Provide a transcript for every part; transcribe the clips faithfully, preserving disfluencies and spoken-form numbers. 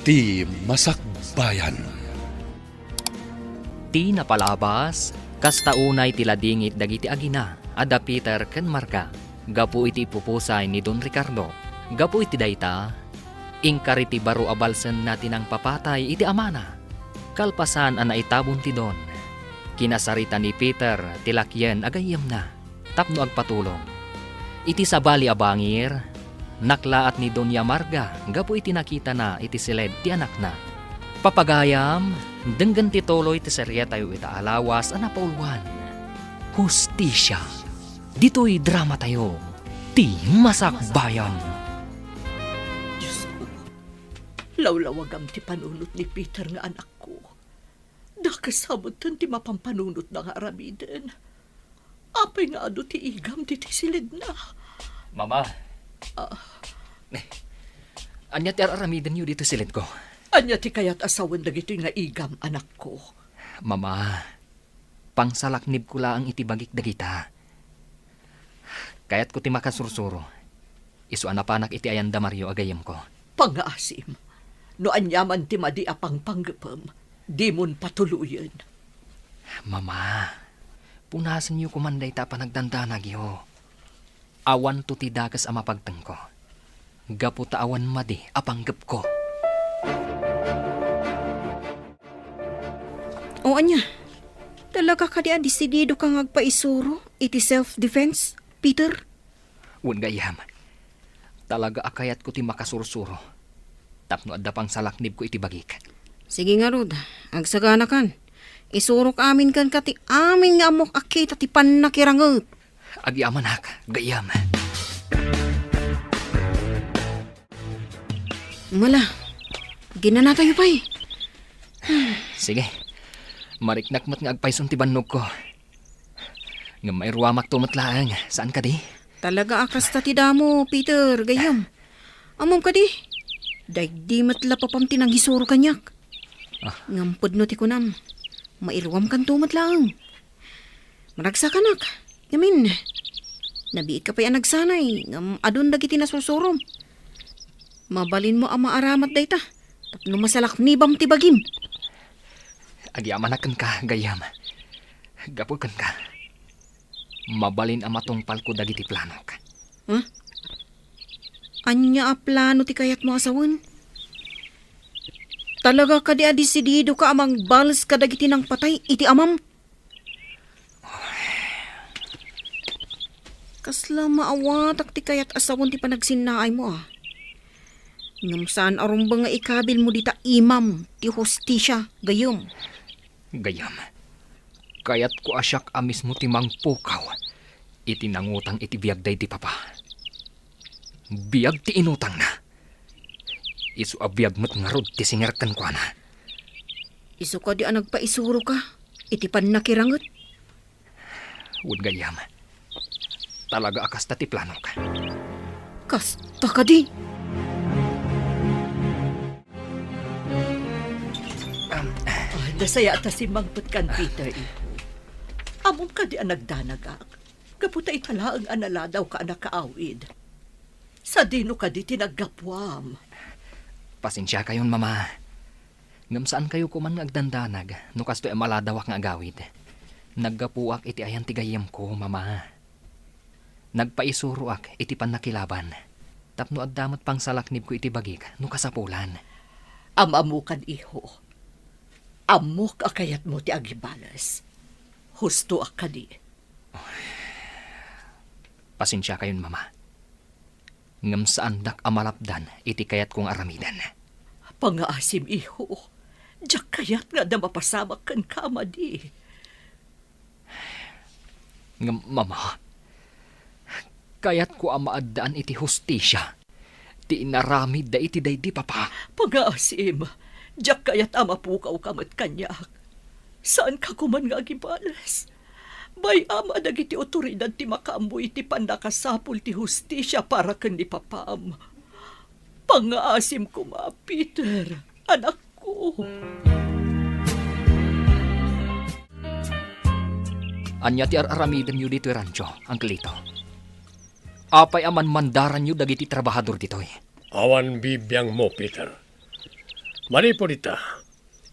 Ti Masakbayan. Ti napalabas, kasta unay ti ladingit dagiti agina a da Peter ken Marga gapu iti ipupusay ni Don Ricardo. Gapu iti dayta, inkari ti baro a balsenna ti nangpapatay iti amana. Kalpasan a naitabon ti Don, kinasarita ni Peter ti lakyen a gayyemna tapno agpatulong. Iti sabali a bangir, naklaat ni Doña Marga gapu iti nakitana iti siled ti anakna. Papagayam, denggen ti tuloy ti serietayo ita a lawas a napauluan, Hustisia. Ditoy dramatayo, Ti Masakbayan. Diosko, lawlawagam ti panunot ni Peter nga anakko. Dakes a metten ti mapampanunotna nga aramiden. Apay nga adu ti igam ditoy siledna? Mama. Ah. Ania ti ar-aramidenyo ditoy siledko? Ania ti kayat a sawen dagitoy nga igam, anakko? Mama, pangsalaknibko laeng iti bagik dagita. Kayatko ti makasursuro. Isu a napanak iti ayan da Mario a gayyemko. Pangngaasim, no aniaman ti madi a pangpanggepem, dimon patuloyen. Mama, punasenyo koman dayta a panagdandanagyo. Awanto ti dakes a mapagtengko, gapu ta awan madi a panggepko. O ania, talaga kadi a desididoka nga agpaisuro iti self-defense, Peter? Wen gayyem, talaga a kayatko ti makasursuro tapno adda pangsalaknibko iti bagik. Sige ngarud, agsaganakan. Isurok amin kenka ti amin nga ammok a kita ti pannakiranget. Agyamanak, gayyem. Mala, ginanatayo pay. Sige, mariknak met nga agpayson ti bannogko. Ngem mairuamakto met laeng, saan kadi? Talaga a kasta ti damo, Peter, gayyem. Ammom kadi, daydi met la papam ti nangisuro kaniak. Ah. Ngem pudno ti kunam, mairuamkanto met laeng. Managsakanak, ngamin, nabiitka pay a nagsanay, ngem adun dagiti nasursurom. Mabalinmo a maaramat dayta, tapno masalaknibam ti bagim. Agyamanak kenka, gayyem. Gapu kenka, mabalin a matungpalko dagiti planok. Huh? Ania a plano ti kayatmo a sawen? Talaga kadi a desididoka a mangbales kadagiti nangpatay iti amam? Kasla maawatak ti kayat a sawen ti panagsinnaaymo, a. Ngem saan a rumbeng nga ikabilmo dita imam ti hustisia, gayyem. Gayyem, kayatko a siak a mismo ti mangpukaw iti nangutang iti biag daydi papa. Biag ti inutangna. Isu a biag met ngarud ti singer kenkuana. Isu kadi a nagpaisuroka iti pannakiranget? Wen gayyem, talaga a kasta ti planok. Kasta kadi? Ah, nasayaat a simmangpetkan, Peter, iho. Ammom kadi a nagdanagak? Gapu ta ita laeng a naladawka a nakaawid. Sadino kadi ti naggapuam? Pasensiakayon, Mama. Ngem saankayo koman nga agdandanag no kastoy a maladawak nga agawid. Naggapuak iti ayan ti gayyemko, Mama. Nagpaisuroak iti pannakilaban tapno adda met pangsalaknibko iti bagik no kasapulan. Am-ammokan, iho. Ammok a kayatmo ti agibales. Hustoak kadi. Pasensiakayon, Mama. Ngem saandak a malapdan iti kayatko nga aramiden. Pangngaasim, iho. Diak kayat nga adda mapasamak kenka a madi. Ngem, Mama, kayatko a maaddaan iti hustisia ti inaramidda iti daydi papa. Pangngaasim, diak kayat a mapukawka met kaniak. Saanka koman nga agibales. Bay-am a dagiti otoridad ti makaammo iti pannakasapul ti hustisia para ken ni papam. Pangngaasim koma, Peter, anakko. Ania ti ar-aramidenyo ditoy rancho, Angkelito? Apay a manmandaranyo dagiti trabahador ditoy? Awan bibiangmo, Peter. Manipud ita,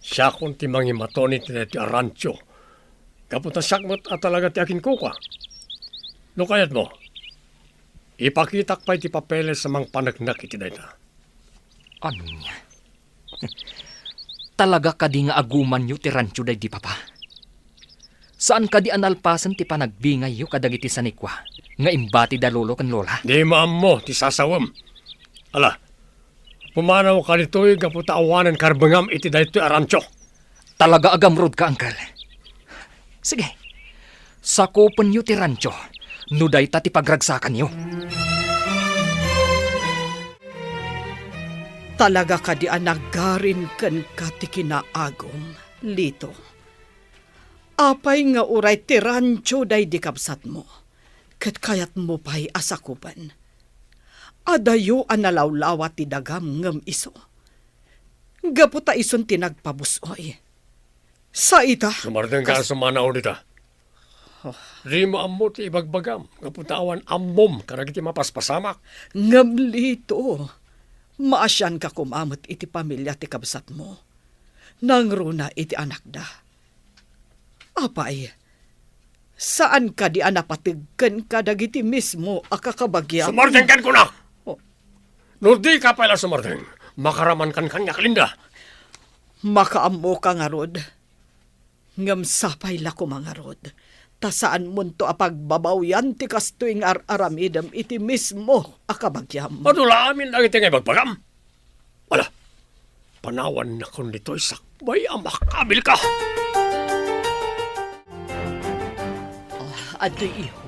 siakon ti mangimaton iti daytoy a rancho. Gapu ta siak met a talaga ti akinkuka. No kayatmo, ipakitak pay ti papeles a mangpaneknek iti dayta. Ania? Talaga kadi nga agumanyo ti rancho daydi papa? Saan kadi a nalpasen ti panagbingayyo kadagiti sanikua nga imbati da lolo ken lola? Di maammo ti sasawem. Ala, pumanawka ditoy gapu ta awanen karbengam iti daytoy a rancho. Talaga a gamrodka, Uncle. Sige, sakupenyo ti rancho no dayta ti pagragsakanyo. Talaga kadi a nagarin kenka ti kinaagum, Lito? Apay nga uray ti rancho daydi kabsatmo, ket kayatmo pay a sakupen? Adayo a nalawlawa ti dagam ngem isu. Gapu ta isun ti nagpabus-oy. Sa ita, Sumardeng ka kas- sumanaw dita. Oh. Dimo ammo ti ibagbagam, gapu ta awan ammom kadagiti mapaspasamak. Ngem Lito, maasianka koma met iti pamilia ti kabsatmo. Nangruna iti anakda. Apay, saan kadi a napateg kenka dagiti mismo a kakabagiam? Sumardeng ken kunak! Oh. No dika pay la sumardeng, makaramankan kaniak, Linda. Makaammoka ngarud. Ngem sapay la koma ngarud, ta saanmonto a pagbabawian ti kastoy nga ar-aramidem iti mismo a kabagiam. Adu la amin dagiti nga ibagbagam. Ala, panawannakon ditoy sakbay a makabilka. Oh, adtoy, iho.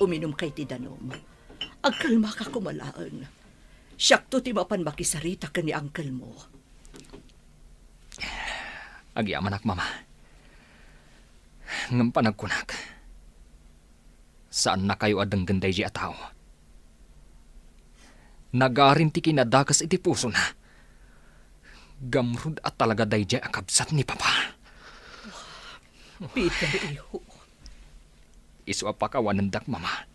Uminumka iti danum. Agkalmaka koma laeng. Siakto ti mapan makisarita ken ni uncle mo. Agyamanak, Mama. Ngem panagkunak, saannakayo a denggen daydi a tao. Nagarin ti kinadakes iti pusona. Gamrud a talaga daydi a kabsat ni Papa. Peter, iho. Isu a pakawanendak, Mama.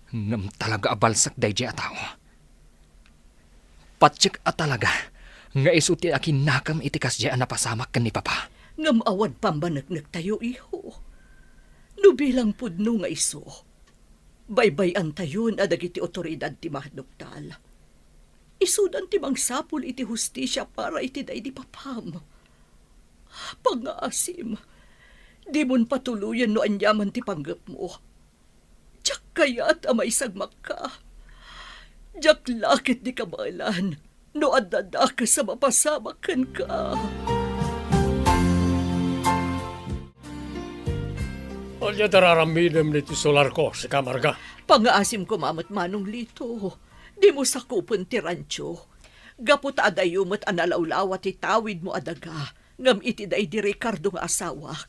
Ngem talaga a balsek daydi a tao. Patiek a talaga nga isu ti akinnakem iti kasdi a napasamak ken ni Papa. Ngem awan pammaneknektayo, iho. No bilang pudno nga isu, baybay-antayon a dagiti otoridad ti mahanuktal. Isudan ti mangsapul iti hustisia para iti daydi papam. Pangngaasim, dimon patuloyen no aniaman ti panggepmo. Diak kayat a maisagmakka. Diak la ketdi kabaelan no adda dakes a mapasamak kenka. Ania ti ar-aramidem ditoy solarko, sika, Marga? Pangngaasim koma met, Manong Lito, dimo sakupen ti rancho. Gapu ta adayo met a nalawlawa ti tawidmo a daga, ngem iti daydi Ricardo nga asawak,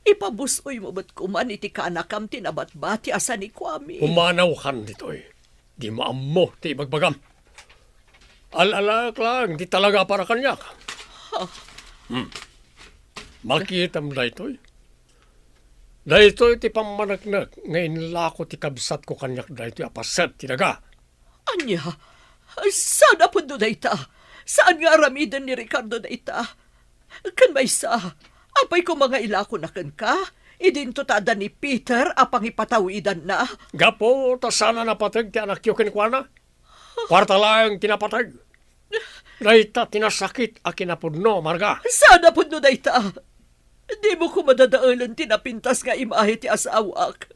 ipabus-oymo met koman iti kaanakam ti nabatbati a sanikuami. Pumanaw kan ditoy. Dimo ammo ti ibagbagam. Al-alaek laeng ti talaga a para kaniak. Ha? Hmm. Makitam daytoy. Daytoy ti pammaneknek nga inlako ti kabsatko kaniak daytoy a paset ti daga. Ania? Saan a pudno dayta? Saan nga aramiden ni Ricardo dayta? Ken maysa, apay koma nga ilakona kenka, idinto ta adda ni Peter a pangipatawidanna? Gapu ta saan a napateg ti anakyo kenkuana. Kuarta laeng ti napateg. Dayta ti nasakit a kinapudno, Marga. Saan a pudno dayta? Dimo koma dadaelen ti napintas nga imahe ti asawak.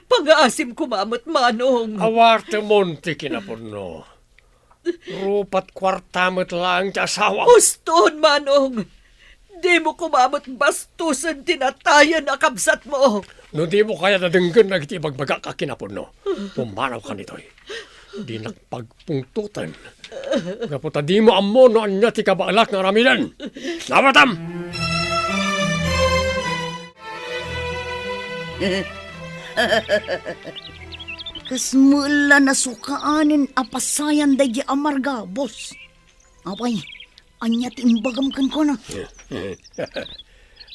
Pangngaasim koma met, Manong. Awatemon ti kinapudno. Rupat kuarta met laeng ti asawam. Uston, Manong! Dimo koma met bastosen ti natayen a kabsatmo. No dimo kayat a denggen dagiti ibagbagak a kinapudno, pumanawkan ditoy. Dinak pagpungtoten. Gapu ta dimo ammo no ania ti kabaelak nga aramiden. Nawatam! Kas met la nasukaanen a pasayan daydi a Marga, boss. Apay, ania ti imbagam kenkuana?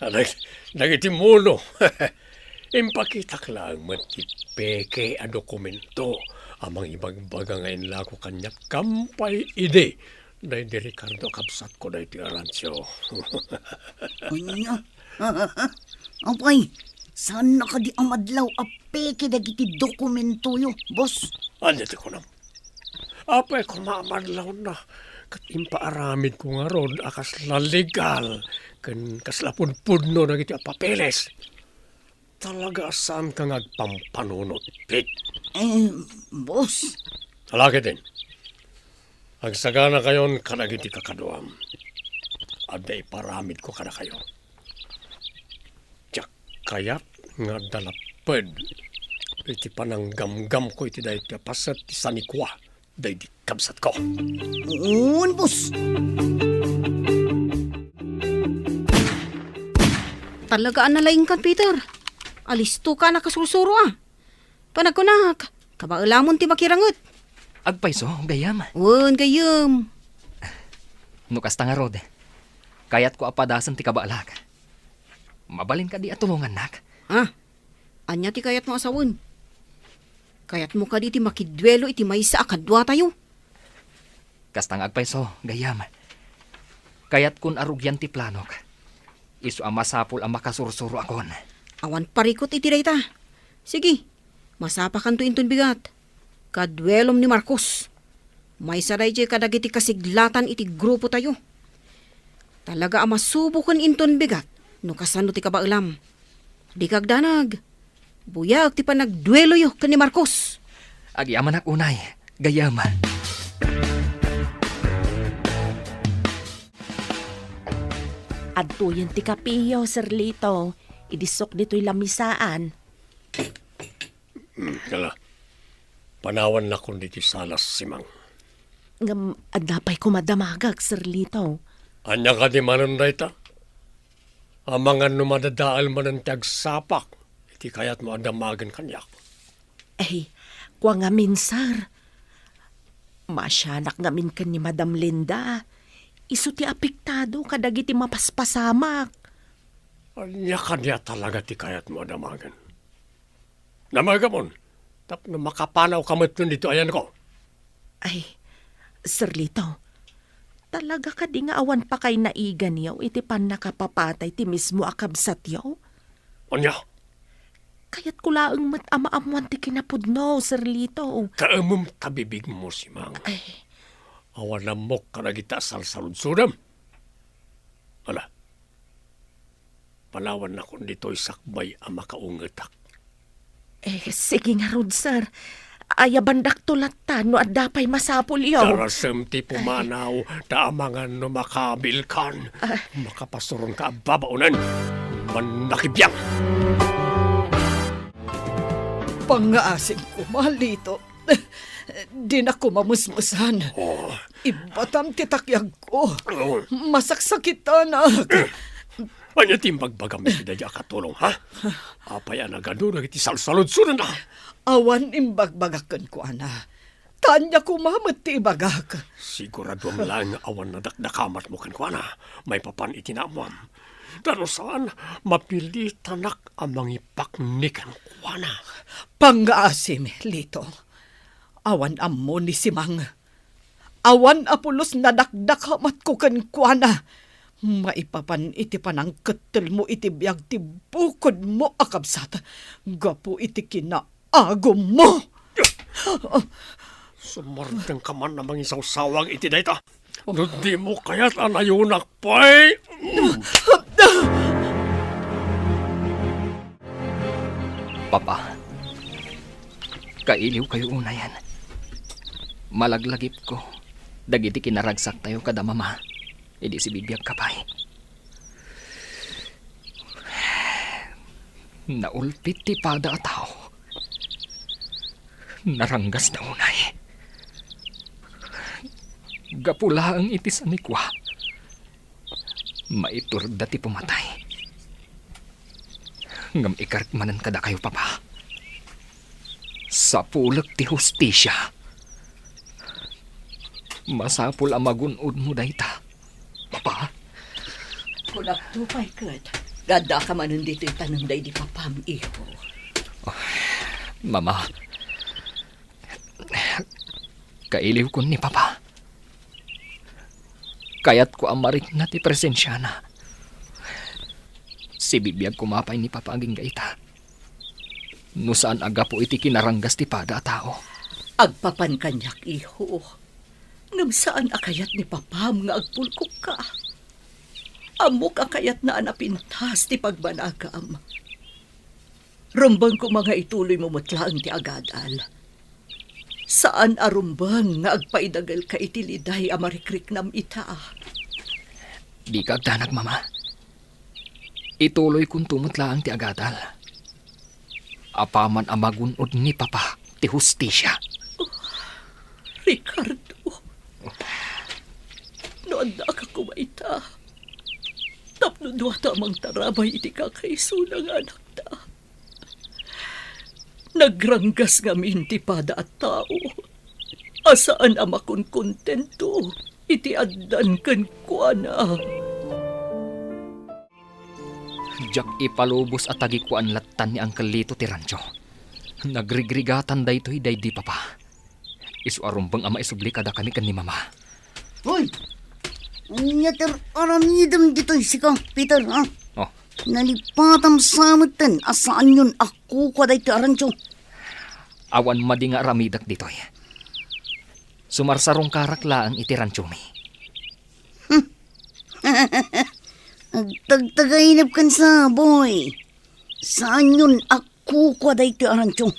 Anak, dagiti muno. Impakitak laeng met ti peke a dokumento a mangibagbaga nga inlako kaniak kampay idi Daydi Ricardo, kabsatko daytoy a rancho. Ania? Apay, saanna kadi a madlaw a peke dagiti dokumentoyo, boss? Ania ti kunam? Apay koma a madlawna, ket impaaramidko ngarud a kasla legal ken kasla pudpudno dagiti a papeles. Talaga a saanka nga agpampanunot, Pete. Eh, boss. Ala ketdin. Agsaganakayon kadagiti kakaduam. Adda iparamidko kadakayo. Diak kayat nga adda lapped iti pananggamgamko iti daytoy a paset ti sanikua daydi kabsatko. Wen, boss. Talaga a nalaingkan, Peter. Alistoka a nakasursuro a. Panagkunak, kabaelamon ti makiranget. Agpayso, gayyem. Wen, gayyem. No kasta ngarud, kayatko a padasen ti kabaelak. Mabalin kadi a tulongannak? Ah, ania ti kayatmo a sawen? Kayatmo kadi ti makiduelo iti maysa a kaduatayo? Kasta nga agpayso, gayyem. Kayatkon a rugian ti planok. Isu a masapul a makasursuro akon. Awan parikut iti dayta. Sige, masapakanto inton bigat. Kaduelom ni Marcos. Maysa daydiay kadagiti kasiglatan iti grupotayo. Talaga a masuboken inton bigat no kasano ti kabaelam. Dika agdanag. Buyaek ti panagdueloyo ken ni Marcos. Agyamanak unay, gayyem. Adtoyen ti kapiyo, Sir Lito. Idissok ditoy lamisaan. Hmm, hala. Panawannakon ditoy salas, Simang. Ngem adda pay koma damagak, Sir Lito. Ania kadi manen dayta? Amangan no madadael manen ti agsapak iti kayatmo a damagen kaniak. Ay, kua ngamin, sir. Maasianak ngamin ken ni Madam Linda. Isu ti apektado kadagiti mapaspasamak. Ania kadi a talaga ti kayatmo a damagen? Damagamon, tapno makapanawka metten ditoy ayanko. Ay, Sir Lito, talaga kadi nga awan pakaynaiganyo iti pannakapapatay ti mismo a kabsatyo? Ania? Kayatko laeng met a maammoan ti kinapudno, Sir Lito. Kaemem ta bibigmo, Simang. Ay. Awan ammok kadagita a salsaludsodem. Ala, panawannakon ditoy sakbay a makaungetak. Eh, sige ngarud, sir. Ayabandakto latta no adda pay masapulyo. Darasem ti pumanaw, ta amangan no makaabilkan. Ah. Makapasuronka a babaonen. Mannakibiang! Pangngaasim koma, Lito. Dinak koma mesmesan. Oh. Ibbatam ti takyagko. Oh. Masaksakitanak. Ania ti imbagbagam iti daydi a katulong, ha? Apay a nagadu dagiti salsaludsodanna? Awan imbagbagak kenkuana. Ta ania koma met ti ibagak. Siguraduam laeng nga awan nadakdakamatmo kenkuana maipapan iti naammoam. Ta no saan, mapilitanak a mangipakni kenkuana. Pangngaasim, Lito. Awan ammo ni Simang. Awan a pulos nadakdakamatko kenkuana maipapan iti panangkettelmo iti biag ti bukodmo a kabsat gapu iti kinaagummo. Sumardengka man a mangisawsawag iti dayta. No dimo kayat a nayonak pay. Papa, kailiwkayo unayen. Malaglagipko dagiti kinaragsaktayo kada mama idi sibibiagka pay. Naulpit ti pada a tao. Naranggasda unay. Gapu laeng iti sanikua, maiturda ti pumatay. Ngem ikarek manen kadakayo, Papa. Sapulek ti hustisia. Masapul a magun-odmo dayta, Papa. Kunakto pay ket, adda ka manen ditoy tanem daydi papam, iho. Mama, kailiwkon ni Papa. Kayatko a marikna ti presensiana. Sibibiag koma pay ni Papa agingga ita. No saan a gapu iti kinaranggas ti pada a tao. Agpapan kaniak, iho. Ngem saan a kayat ni Papam nga agpulkokka. Ammok a kayatna a napintas ti pagbanagam. Rumbeng koma nga ituloymo met laeng ti agadal. Saan a rumbeng nga agpaidagelka iti liday a marikriknam ita. Dika agdanag, Mama. Ituloykonto met laeng ti agadal. Apaman a magun-od ni Papa ti hustisia. Oh, Ricardo, no addaak a kumaita, tapno duata a mangtarabay iti kakaisuna nga anakta. Nagranggas ngamin ti pada a tao a saan a makonkontento iti addan kenkuana. Diak ipalubos a tagikuan lattan ni Uncle Lito ti rancho. Nagrigrigatan daytoy daydi Papa. Isu a rumbeng a maisubli kadakami ken ni Mama. Hoy! Ania ti aramidem ditoy sika, Peter, ha? Oh. Nalipatam sa metten a saanyon a kukua daytoy a rancho. Awan madi nga aramidek ditoy. Sumarsarungkarak laeng iti ranchomi. Agtagtagainep ken sa, boy. Saanyon a kukua daytoy a rancho.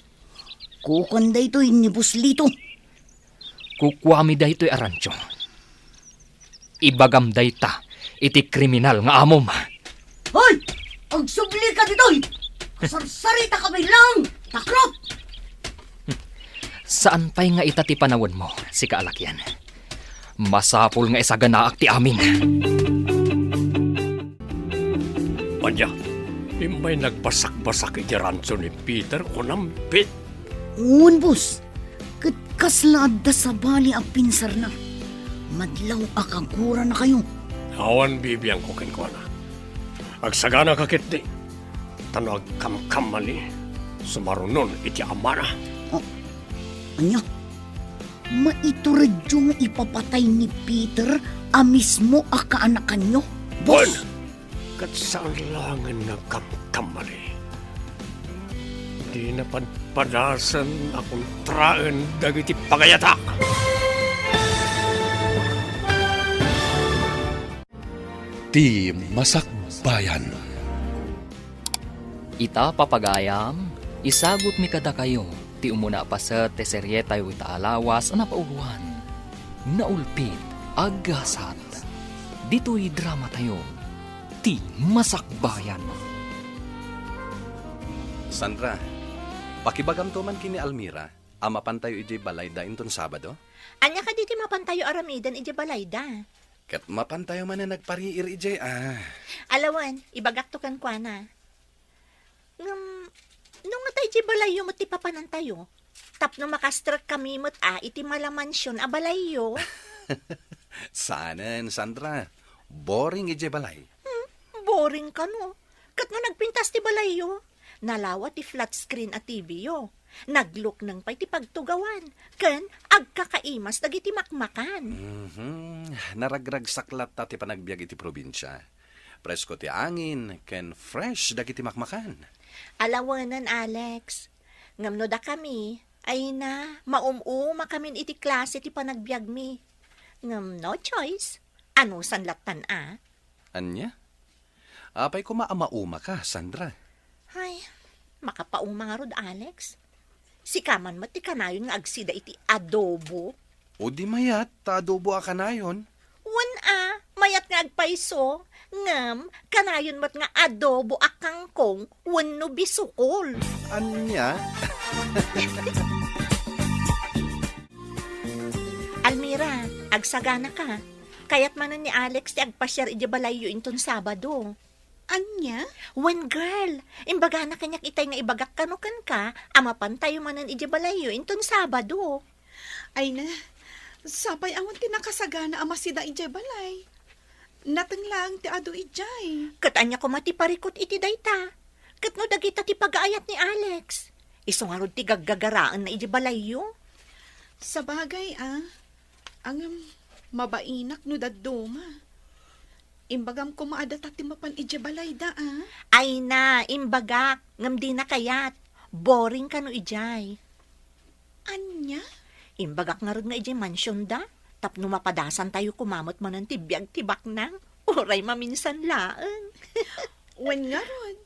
Kukuan daytoy ni Boss Lito. Kukuami daytoy a rancho. Ibagam dayta iti kriminal nga amom. Hoy! Agsubli ka ditoy! Sarsarita ka pay lang! Takrot! Saan pay nga ita ti panawenmo, sika a lakian. Masapul nga isaganaak ti amin. Ania, immay nagbasakbasak iti rancho ni Peter, kunam, Pete? Wen, boss. Ket kasla adda sabali a pinsarna. Madlaw a kaguranakayo. Awan bibiangko kenkuana. Agsaganaka ketdi. Ta no agkamkamali, sumarunon iti amana. Oh, ania? Maituredyo nga ipapatay ni Peter a mismo a kaanakanyo, boss? Wen, ket saan laengen nga agkamkamali. Dina padpadasen a kontraen dagiti pagayatak. Ti Masakbayan. Ita, papagayam, isagutmi kadakayo ti umuna a paset ti serietayo ita a lawas a napauloan, Naulpit, Aggasat. Ditoy dramatayo, Ti Masakbayan. Sandra, pakibagamto man ken ni Almira a mapantayo idiay balayda inton Sabado? Ania kadi ti mapantayo aramiden idiay balayda? Ket mapantayo manen agpariir idiay, a. Alawen, ibagakto kenkuana. Ngem, no ngata idiay balayyo met ti papanantayo, tapno makastrekkami met a iti malamansion a balayyo. Saanen, Sandra. Boring idiay balay. Hmm, boring kano. Ket no nagpintas ti balayyo, nalawa ti flat screen a T V yo. Naglukneng pay ti pagtugawan, ken agkakaimas dagiti makmakan. Mhm. Naragragsak latta ti panagbiag iti probinsia. Presko ti angin, ken fresh dagiti makmakan. Alawenen, Alex. Ngem no dakami, ay na, maum-umakamin iti klase ti panagbiagmi. Ngem no choice, anusan lattan a? Ania? Apay koma a maumaka, Sandra? Ay, makapauma ngarud, Alex. Sika man met ti kanayon nga agsida iti adobo. O di mayat, ta adobo a kanayon. Wen a, mayat nga agpayso, ngem kanayon met nga adobo a kangkong wenno bisukol. Ania? Almira, agsaganaka. Kayat manen ni Alex ti agpasiar idiay balayyo inton Sabado. Ania? Wen, girl, imbagana kaniak itay nga ibagak kano kenka a mapantayo manen idiay balayyo inton Sabado. Ay na, sapay awan ti nakasagana a masida idiay balay. Nateng laeng ti adu idiay. Ket ania koma ti parikut iti dayta? Ket no dagita ti pagaayat ni Alex, isu ngarud ti gaggagaraenna idiay balayyo? Sabagay a, ngem mabainak no dadduma. Imbagam koma a data ti mapan idiay balayda, a? Ay na, imbagak, ngem dina kayat. Boring kano idiay. Ania? Imbagak ngarud nga idiay mansionda, tapno mapadasantayo koma met manen ti biag ti baknang, uray maminsan laeng. Wen ngarud.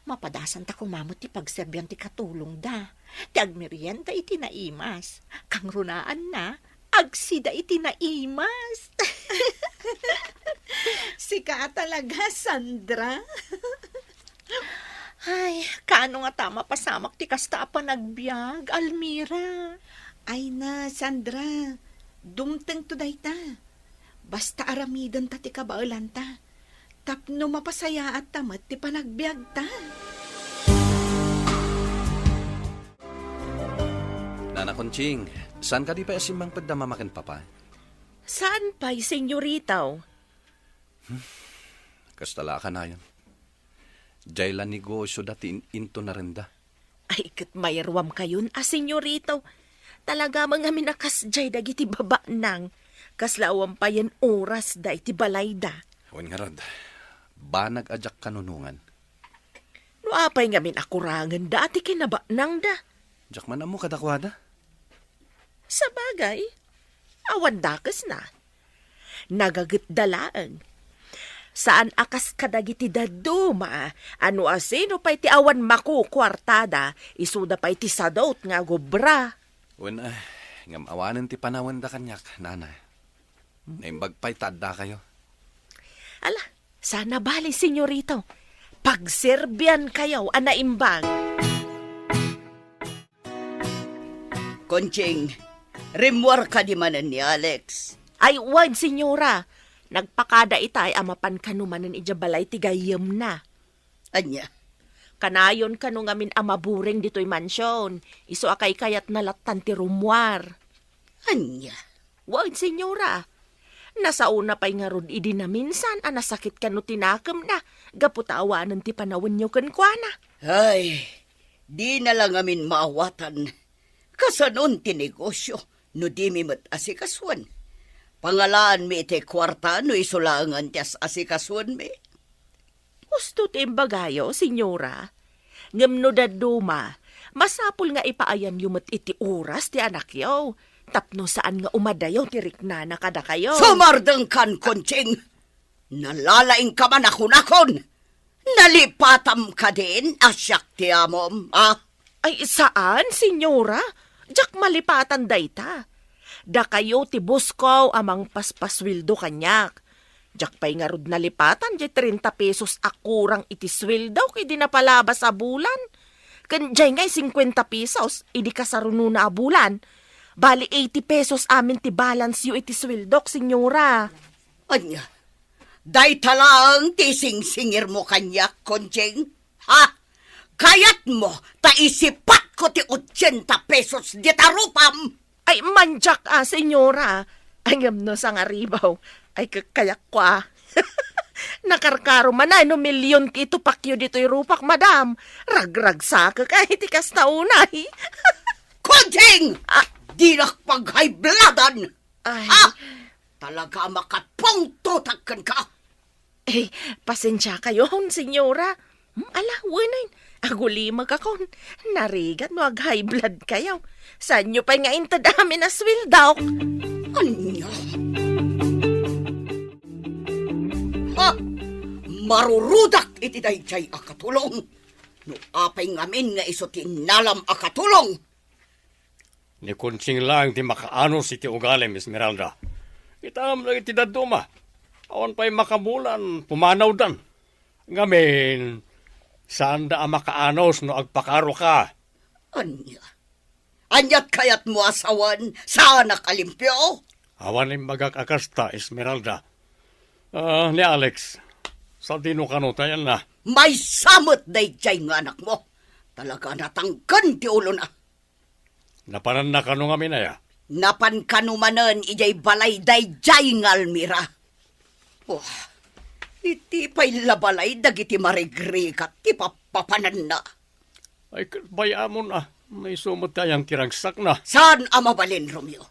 Mapadasanta koma met ti pagserbian ti katulongda, ti agmerienda iti naimas. Kangrunaanna, agsida iti naimas. Sika a talaga, Sandra. Ay, kaano ngata mapasamak ti kasta a panagbiag, Almira? Ay na, Sandra, dumtengto dayta. Basta aramidenta ti kabaelanta, tapno mapasayaatta met ti panagbiagta. Nana Conching, saan kadi pay a simmangpet da Mama ken Papa? Saan pay, senyorita? Kasta la a kanayon. Diay la negosioda ti in-, intunarenda. Ay, ket mayruamkayon a, senyorita. Talaga man ngamin a kasdiay dagiti babaknang. Kasla awan payen orasda iti balayda. Wen ngarud, banag a diak kanunongan. No apay ngamin a kurangenda ti kinabaknangda? Diak man ammo kadakuada. Sabagay, awan dakesna. Nagagetda laeng. Saan a kas kadagiti dadduma a no asino pay ti awan makukuartada, isuda pay ti sadut nga agobra. Wen, ah, ngem awanen ti panawenda kaniak, Nana. Naimbag pay ta addakayo. Ala, sana bali, senyorita. Pagserbiankayo a naimbag. Conching, rimmuar kadi manen ni Alex? Ay, wen, senyora. Nagpakada itay a mapan kano manen idiay balay ti gayyemna. Ania? Kanayon kano ngamin a maburing ditoy mansion, isu a kaykayatna lattan ti rummuar. Ania? Wen, senyora. Nasaona pay ngarud idi naminsan a nasakit kano ti nakemna gapu ta awanen ti panawenyo kenkuana. Ay, dina la ngamin maawatan. Kasanon ti negosio no dimi met asikasuen? Pangalaanmi iti kuarta no isu laengen ti as-asikasuenmi. Husto ti imbagayo, senyora. Ngem no dadduma, masapul nga ipaayanyo met iti oras ti anakyo, tapno saan nga umadayo ti riknana kadakayo. Sumardengkan, Conching! Nalalaingka man a kunakon! Nalipatam kadin a siak ti amom, a? Ay, saan, senyora. Diak malipatan dayta. Dakayo ti boss ko a mangpaspasueldo kaniak. Diak pay ngarud nalipatan diay treinta pesos a kurang iti sueldok idi napalabas a bulan. Ken diay ngay cincuenta pesos idi kasarunona a bulan. Bali eighty pesos amin ti balance yo iti sueldok, senyora. Ania? Dayta laeng ti singsingirmo kaniak, Conching? Ha? Kayatmo ta isipatko ti ochenta pesos dita rupam? Ay, mandiak a, senyora. Ay, ngem no sangaribaw. Ay, kakayatko a. Nakarkaro man ay no milyon ti itupakyo ditoy rupak, madam. Ragragsakek ay ti kasta unay. Conching! Ah. Dinak pag-high bloodan! Ay. Ah! Talaga a makapungtotak kenka! Eh, pasensiakayon, senyora. Hmm, ala, wenay, agulimagakon. Narigat no ag-high blood kayo. Saanyo pay nga inted amin a sueldok? Ania? Ha? Marurudak iti daydiay a katulong. No apay ngamin nga isu ti innalam a katulong? Ni Conching laeng ti makaanos iti ugalim, Esmeralda. Kitam dagiti dadduma. Awan pay makabulan, pumanawdan. Ngamin, saanda a makaanus no agpakaroka. Ania? Aniat kayatmo a sawen, saanak a limpio? Awan imbagak a kasta, Esmeralda. Ah, ni Alex, sadino kano tayanna? Maysa met daydiay nga anakmo. Talaga a natangken ti ulona. Napananna kano ngamin aya? Napan kano manen idiay balay daydiay nga Almira. Oh, iti pay la balay dagiti marigrigat ti pappapananna. Ay, ket bay-amon a, maysa met ti ayan ti ragsakna. Saan a mabalin, Romeo?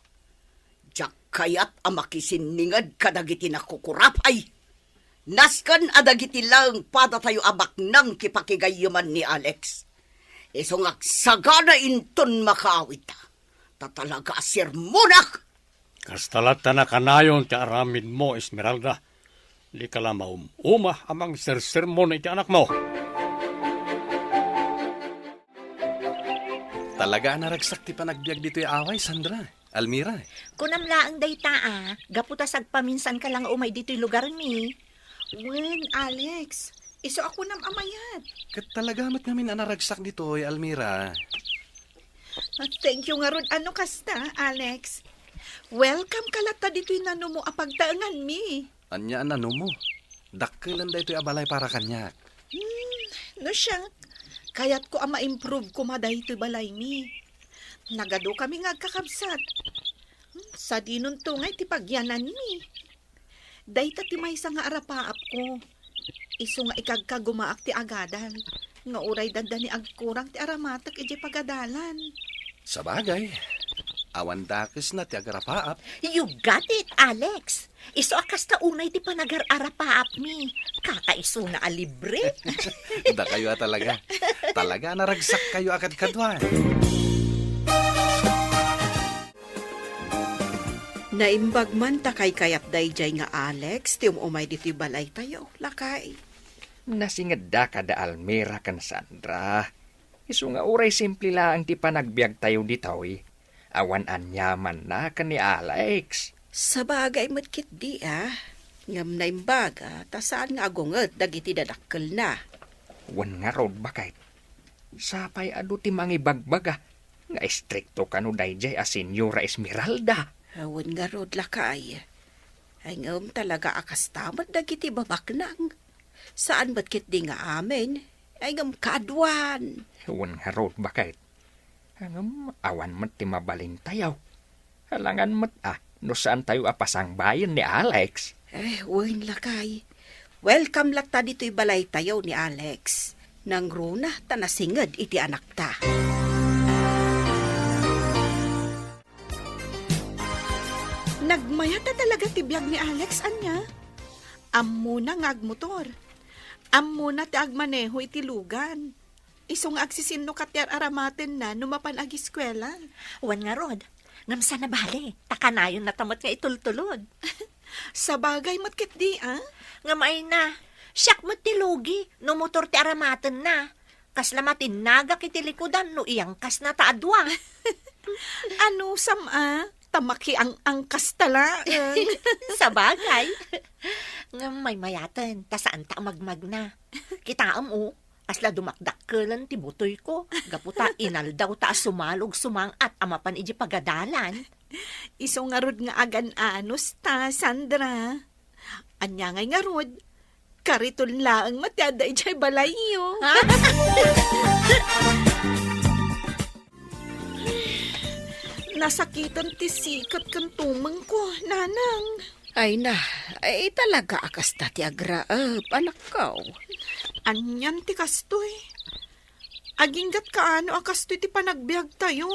Diak kayat a makisinninged kadagiti nakukurapay. Nasken a dagiti laeng padatayo a baknang ti pakigayyeman ni Alex. Isu nga agsagana inton makaawidda. Ta talaga a sermonak! Kasta latta nakanayon ti aramidmo, Esmeralda. Dika la maum-uma a mangsersermon iti anakmo. Talaga a naragsak ti panagbiag ditoy away, Sandra. Almira. Kunam laeng dayta, a, gapu ta sagpaminsanka la nga umay ditoy lugarmi. Wen, Alex, isu a kunam a mayat. Ket talaga met ngamin a naragsak ditoy, Almira. Ah, thank you ngarud a no kasta, Alex. Welcome ka latta ditoy nanumo a pagtaenganmi. Ania a nanumo? Dakkelon daytoy a balay para kaniak. Hmm, no siak, kayatko a ma-improve koma daytoy balaymi. Nagadukami nga agkakabsat. Hmm, sadinonto ngay ti pagyananmi. Dayta ti maysa nga arapaapko. Isu nga ikagkagumaak ti agadal, nga uray dandani agkurang ti aramatek idiay pagadalan. Sabagay, awan dakesna ti agarapaap. You got it, Alex. Isu a kasta unay ti panagar-arapaapmi. Kakaisuna a libre. Dakayo a talaga. Talaga a naragsak kayo a kadkaduan. Naimbag man ta kaykayat daydiay nga Alex ti um-umay ditoy balaytayo, lakay. Nasingedda kada Almira ken Sandra. Isu nga uray simple laeng ti panagbiagtayo ditoy, awan aniamanna ken ni Alex. Sabagay met ketdi, a. Ngem naimbaga ta saan nga agunget dagiti dadakkelna. Wen ngarud, baket. Sapay adu ti mangibagbaga nga istrikto kano daydiay a Senyora Esmeralda. Wen ngarud, lakay. Ay, ngem talaga a kasta met dagiti babaknang. Saan met ketdi nga amin. Ay, ngem kaaduan. Wen ngarud, baket. Ngem awan met ti mabalintayo. Alangan met a no saantayo a pasangbayen ni Alex. Eh, wen lakay. Welcome latta ditoy balaytayo ni Alex. Nangruna ta nasinged iti anakta. Nagmayat a talaga ti biag ni Alex, ania? Ammona nga agmotor. Ammona ti agmaneho iti lugan. Isu nga agsisinnukat ti ar-aramatenna no mapan agiskuela. Wen ngarud, ngem saan a bale, ta kanayonna ta met nga itultulod. Sabagay met ketdi, a? Ngem ay na, siak met ti lugi no motor ti aramatenna. Kasla matinnagak iti likudan no iyangkasna ta adua. Anusam a, ta makiang-angkasta laeng. Sabagay. Ngem maymayaten, ta saanta a magmagna. Kitaem, o, kasla dumakdakkelen ti butoyko, gapu ta inaldaw ta a sumalog sumang-at a mapan idiay pagadalan. Isu ngarud nga agan-anos ta, Sandra. Ania ngay ngarud? Kariton laeng met ti adda idiay balayyo. Ha? Nasakitan ti sikat ken tumengko, nanang. Ay na, ay talaga a kasta ti agraep, anakko. Anian ti kastoy? Aginggatka ano a kastoy ti panagbiagtayo?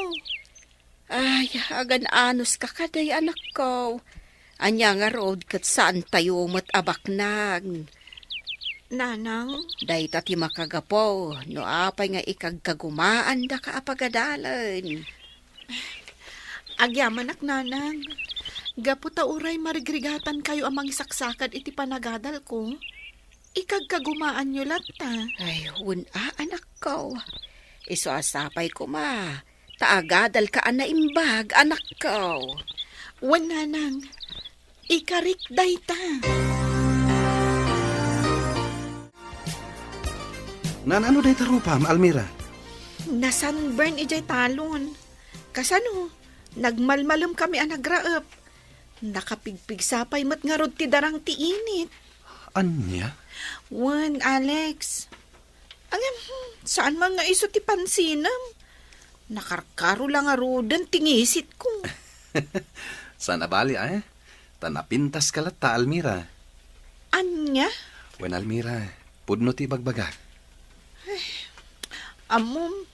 Ay, agan-anoska kadi, anakko. Ania ngarud ket saantayo met a baknang. Nanang? Dayta ti makagapu no apay nga ikagkagumaandaka a pagadalen. Agyamanak, nanang. Gapu ta uray marigrigatankayo a mangisaksakad iti panagadalko, ikagkagumaanyo latta. Ay, wen a, anakko. Isu a sapay koma ta agadalka a naimbag, anakko. Wen, nanang, ikarik dayta. Naan-ano dayta rupam, Almira? Nasunburn idiay talon. Kasano, nagmalmalemkami a nagraep. Nakapigpigsa pay met ngarud ti darang ti init. Ania? Wen, Alex. Ngem, hmm, saan man nga isu ti pansinem? Nakarkaro la ngaruden ti ngisitko. Saan a bali, eh? Ta napintaska latta, Almira. Ania? Wen, Almira, pudno ti ibagbagak. Ammom,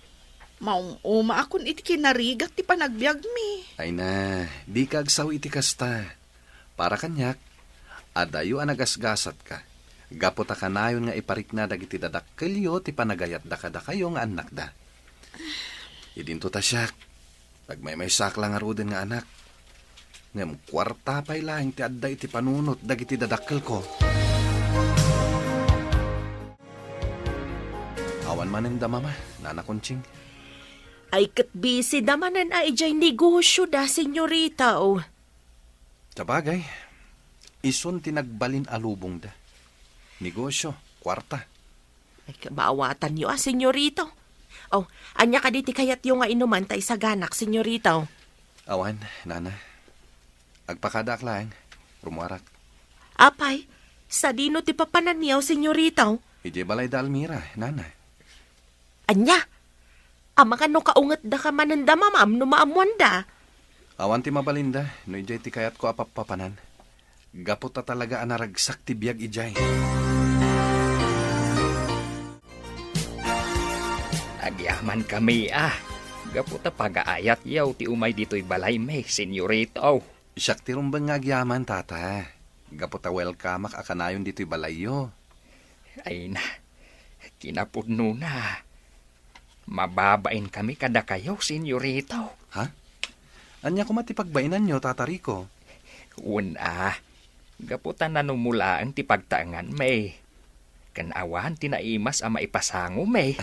maum-umaakon iti kinarigat ti panagbiagmi. Ay na, dika agsao iti kasta. Para kaniak, adayo a nagasgasatka. Gapu ta kanayon nga iparikna dagiti dadakkelyo ti panagayatda kadakayo nga annakda. Idinto ta siak, nagmaymaysaak la ngaruden nga anak. Ngem kuarta pay laeng ti adda iti panunot dagiti dadakkelko. Awan manen da mama, Nana Conching. Ay ket busy da manen a idiay negosyo da, senyorita, o. Sabagay, isun ti nagbalin a lubongda. Negosyo, kuarta. Ay, kabaawatanyo a, senyorita. O, ania kadi ti kayatyo nga inuman ta isaganak, senyorita? Awan, Nana. Agpakadaak laeng. Rummuarak. Apay, sadino ti papananyo, senyorita? Idiay balay da Almira, Nana. Ania? Amangan no kaungetda ka manen da mamam no maammoanda? Awan ti mabalinda no idiay ti kayatko a pappapanan. Gapu ta talaga a naragsak ti biag idiay. Agyamankami a, gapu ta pagaayatyo ti umay ditoy balaymi, senyorita. Siak ti rumbeng nga agyaman, Tata. Gapu ta welcomeak a kanayon ditoy balayyo. Ay na, kinapudnona. Mababainkami kadakayo, senyorita. Ha? Ania koma ti pagbainanyo, Tata Rico? Wen a, gapu ta nanumolaeng ti pagtaenganmi. Ken awan ti naimas a maipasangomi.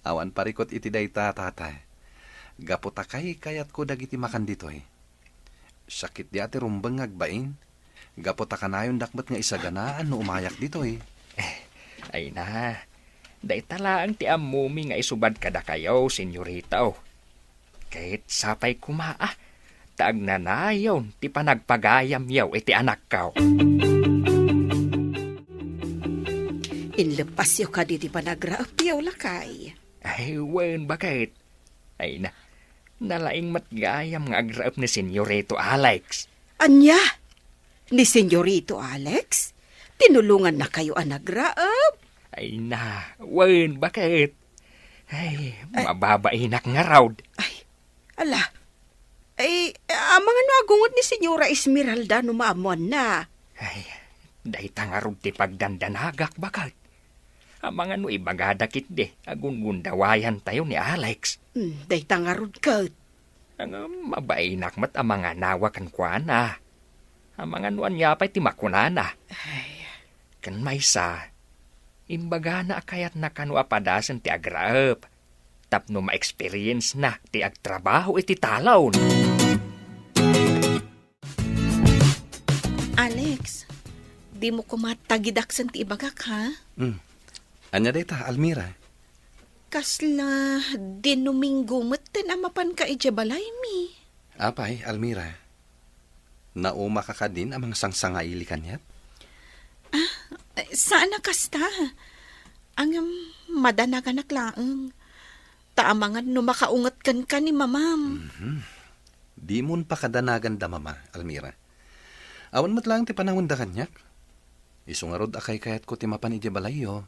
Awan parikut iti dayta, Tata. Gapu ta kaykayatko dagiti makan ditoy. Sakit di a ti rumbeng nga agbain. Gapu ta kanayondak met nga isaganaan no umayak ditoy. Ay na, dayta laeng ti ammomi nga isubad kadakayo, senyorita. Ket sapay koma a, ta agnanayon ti panagpagayamyo iti anakko. Inleppasyo kadi ti panagraepyo, lakay? Ay, wen, baket. Ay na, nalaing met gayam nga agraep ni Senyorito Alex. Ania? Ni Senyorito Alex? Tinulongannakayo a nagraep? Ay na, wen, baket. Ay, ay, mababainak ngarud. Ay, ala. Ay, amangan no agunget ni Senyora Esmeralda no maammoanna? Ay, dayta ngarud ti pagdandanagak, baket. Amangan no ibagada ketdi a gungundawayantayo ni Alex. Hmm, dayta ngarud ket. Ngem mabainak met a manganawa kenkuana. Amangan no ania pay ti makunana. Ay. Ken maysa, imbagana a kayatna kano a padasen ti agraep tapno ma-experience-na ti agtrabaho iti talon. Alex, dimo koma tagidaksen ti ibagak, ha? Hmm. Ania dayta, Almira? Kasla Domingo metten a mapanka idiay balaymi. Apay, Almira? Naumaka kadin a mangsangsangaili kaniak? Ah, saan a kasta. Ngem, madanaganak laeng. Ta amangan no makaunget kenka ni mamam. Mhm. Dimon pakadanagan da mama, Almira. Awan met laeng ti panangenda kaniak. Isu ngarud a kaykayatko ti mapan idiay balayyo.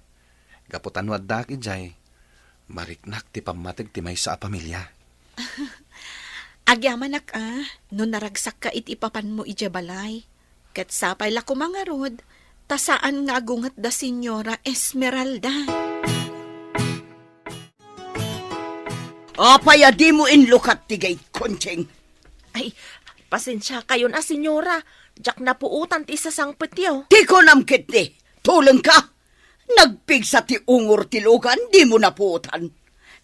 Gapu ta no addaak idiay, mariknak ti pammateg ti maysa a pamilia. Agyamanak a, no naragsakka iti ipapanmo idiay balay. Ket sapay la koma ngarud, ta saan nga agunget da Senyora Esmeralda. Apay a dimo inlukat ti gate, Conching? Ay, pasensiakayon a, Senyora. Diak napuotan ti isasangpetyo. Ti kunam ketdi, tulengka. Nagpigsa ti ungor ti lugan, dimo napuotan.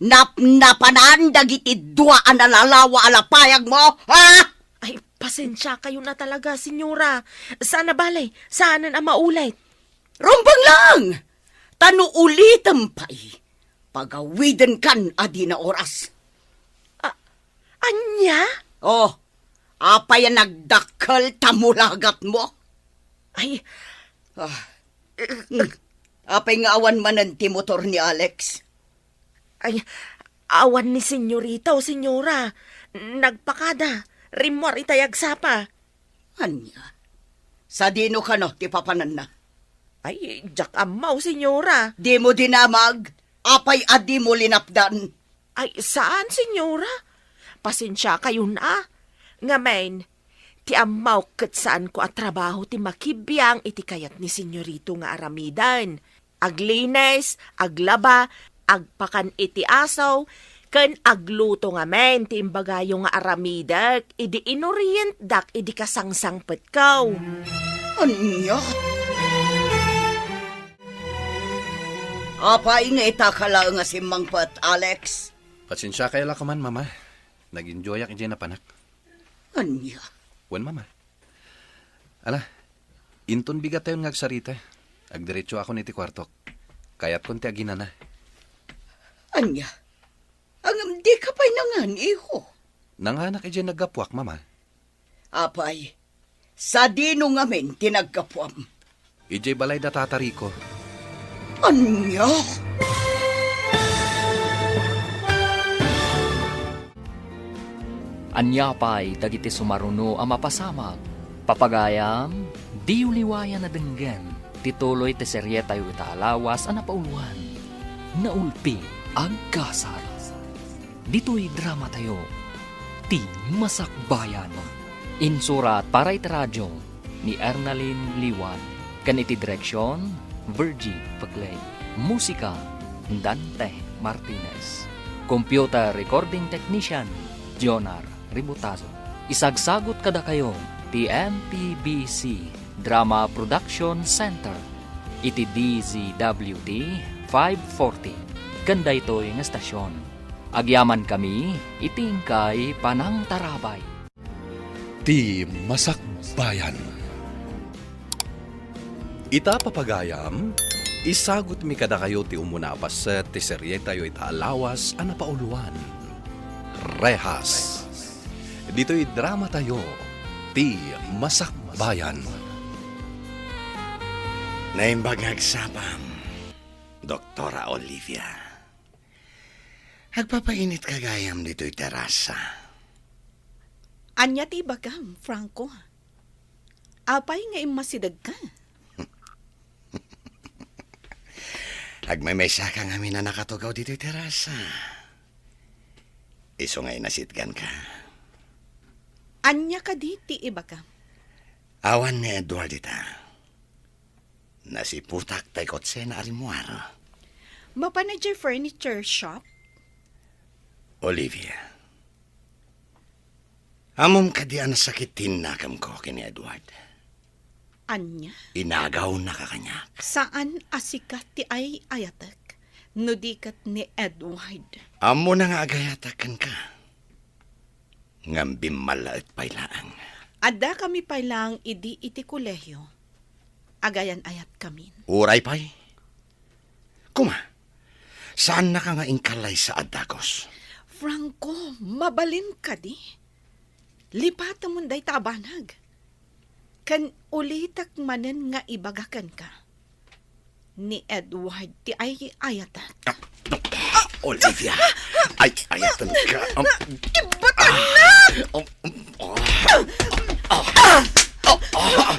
Napnapanan dagiti dua a nalalawa a lapayagmo, ha? Ay, pasensiakayon a talaga, Senyora. Saan a bale, saanen a maulit. Rumbeng lang! Ta no ulitem pay, pagawidenkan a dina oras. A-, ania? Oh, apay a nagdakkel ta mulagatmo? Ay. Ah. Apay nga awan manen ti motor ni Alex? Ay, awan ni Senyorita o Senyora. Nagpakada. Rimmuar itay agsapa. Ania? Sadino kano ti papananna? Ay, diak ammo, Senyora. Dimo dinamag? Apay a dimo linapdan? Ay, saan, Senyora. Pasensiakayon a. Ngamin, Ti ammok ket saanko a trabaho ti makibiang iti kayat ni Senyorito nga aramiden. Aglinis, aglaba, agpakan iti aso, ken agluto ngamin ti imbagayo nga aramidek idi inorientdak idi kasangsangpetko. Ania? Apay nga ita ka laeng a simmangpet, Alex? Pasensiakayo la koman, Mama. Nag-enjoyak idiay napanak. Ania? Wen, Mama. Ala, inton bigatayon nga agsarita, agdiretsoakon iti kuartok. Kayatkon ti aginana. Ania? Ngem dika pay nangan, iho? Nanganak idiay naggapuak, Mama. Apay, sadino ngamin ti naggapuam? Idiay balay da Tata Rico. Ania? Ania pay dagiti sumaruno a mapasamak? Papagayam, diyo liwayan a denggen ti tuloy ti serietayo ita a lawas a napauluan, Naulpi Agkasar. Ditoy dramatayo, Ti Masakbayan. Insurat para iti radio ni Ernalyn Liwan, ken iti direksion, Virgie Peclay. Musika, Dante Martinez. Computer recording technician, Jonar Ributazo. Isagsagut kadakayo ti M P B C Drama Production Center iti D Z W T five forty ken daytoy nga stasyon. Agyamankami iti inkay panangtarabay. Ti Masakbayan. Ita, papagayam, isagutmi kadakayo ti umuna a paset ti serietayo ita a lawas a napauluan, Rehas. Ditoy dramatayo, Ti Masakbayan. Naimbag nga agsapam, Doktora Olivia. Agpapainitka gayam ditoy terasa. Ania ti ibagam, Franco? Apay nga immasidegka? Agmaymaysaka ngamin a nakatugaw ditoy terasa. Isu nga inasitganka. Ania kadi ti ibagam? Awan ni Edward ita. Nasiputak tay kotsena a rimmuar. Mapan idiay furniture shop? Olivia, ammom kadi a nasakit ti innakemko ken ni Edward? Ania? Inagawnaka kaniak. Saan a sika ti ay-ayatek, no di ket ni Edward. Ammona nga agayatak kenka. Ngem bimmallaet pay laeng. Addakami pay laeng idi iti kolehio. Agayan-ayatkamin. Uray pay. Kuma, saannaka nga inkallaysa a dagus. Franco, mabalin kadi? Lipatemon dayta a banag. Ken ulitek manen nga ibaga kenka. Ni Edward ti ay-ayatek. Ah, ah, Olivia, ay-ayatenka. Um, Ibatannak! Ah, um, um, ah, ah, ah, ah, ah.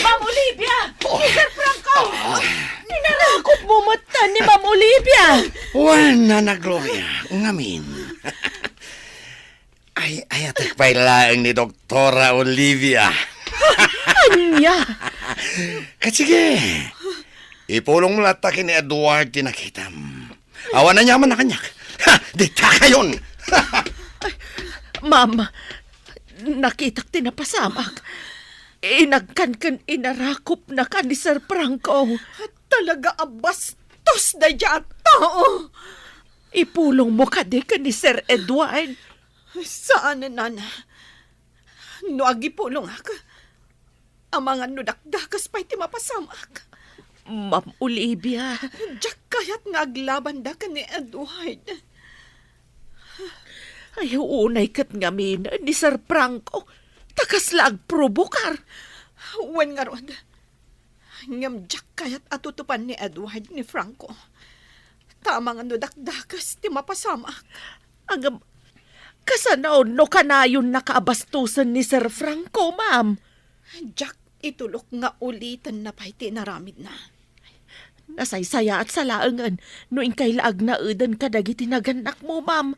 Ma'am Olivia! Oh. Mister Franco! Ah. Inarakop mo met ni Ma'am Olivia! Wen, Nana Gloria, ngamin. Ay-ayatek pay laeng ni Doktora Olivia. Ania? Ket sige, ipulongmo latta ken ni Edward ti nakitam. Awan aniamanna kaniak. Ha, ditakayon! Ay, ma'am, nakitak ti napasamak. Inagkan ken inarakopnaka ni Sir Franco. Talaga a bastos daydiay a tao! Ipulongmo kadi ken ni Sir Edward? Saan, Nana. No agipulongak, amangan no dakdakes pay ti mapasamak. Ma'am Olivia. Diak kayat nga aglabanda ken ni Edward. Ay, unay ket ngamin ni Sir Franco, ta kasla agprobokar. Wen ngarud, ngem diak kayat a tutupan ni Edward ni Franco. Ta amangan no dakdakes ti mapasamak. Ngem, kasano no kanayonnaka a bastosen ni Sir Franco, ma'am? Diak itulok nga ulitenna pay ti inaramidna. Nasaysayaat sa laengen no inkay la agnaeden kadagiti nagannakmo, ma'am.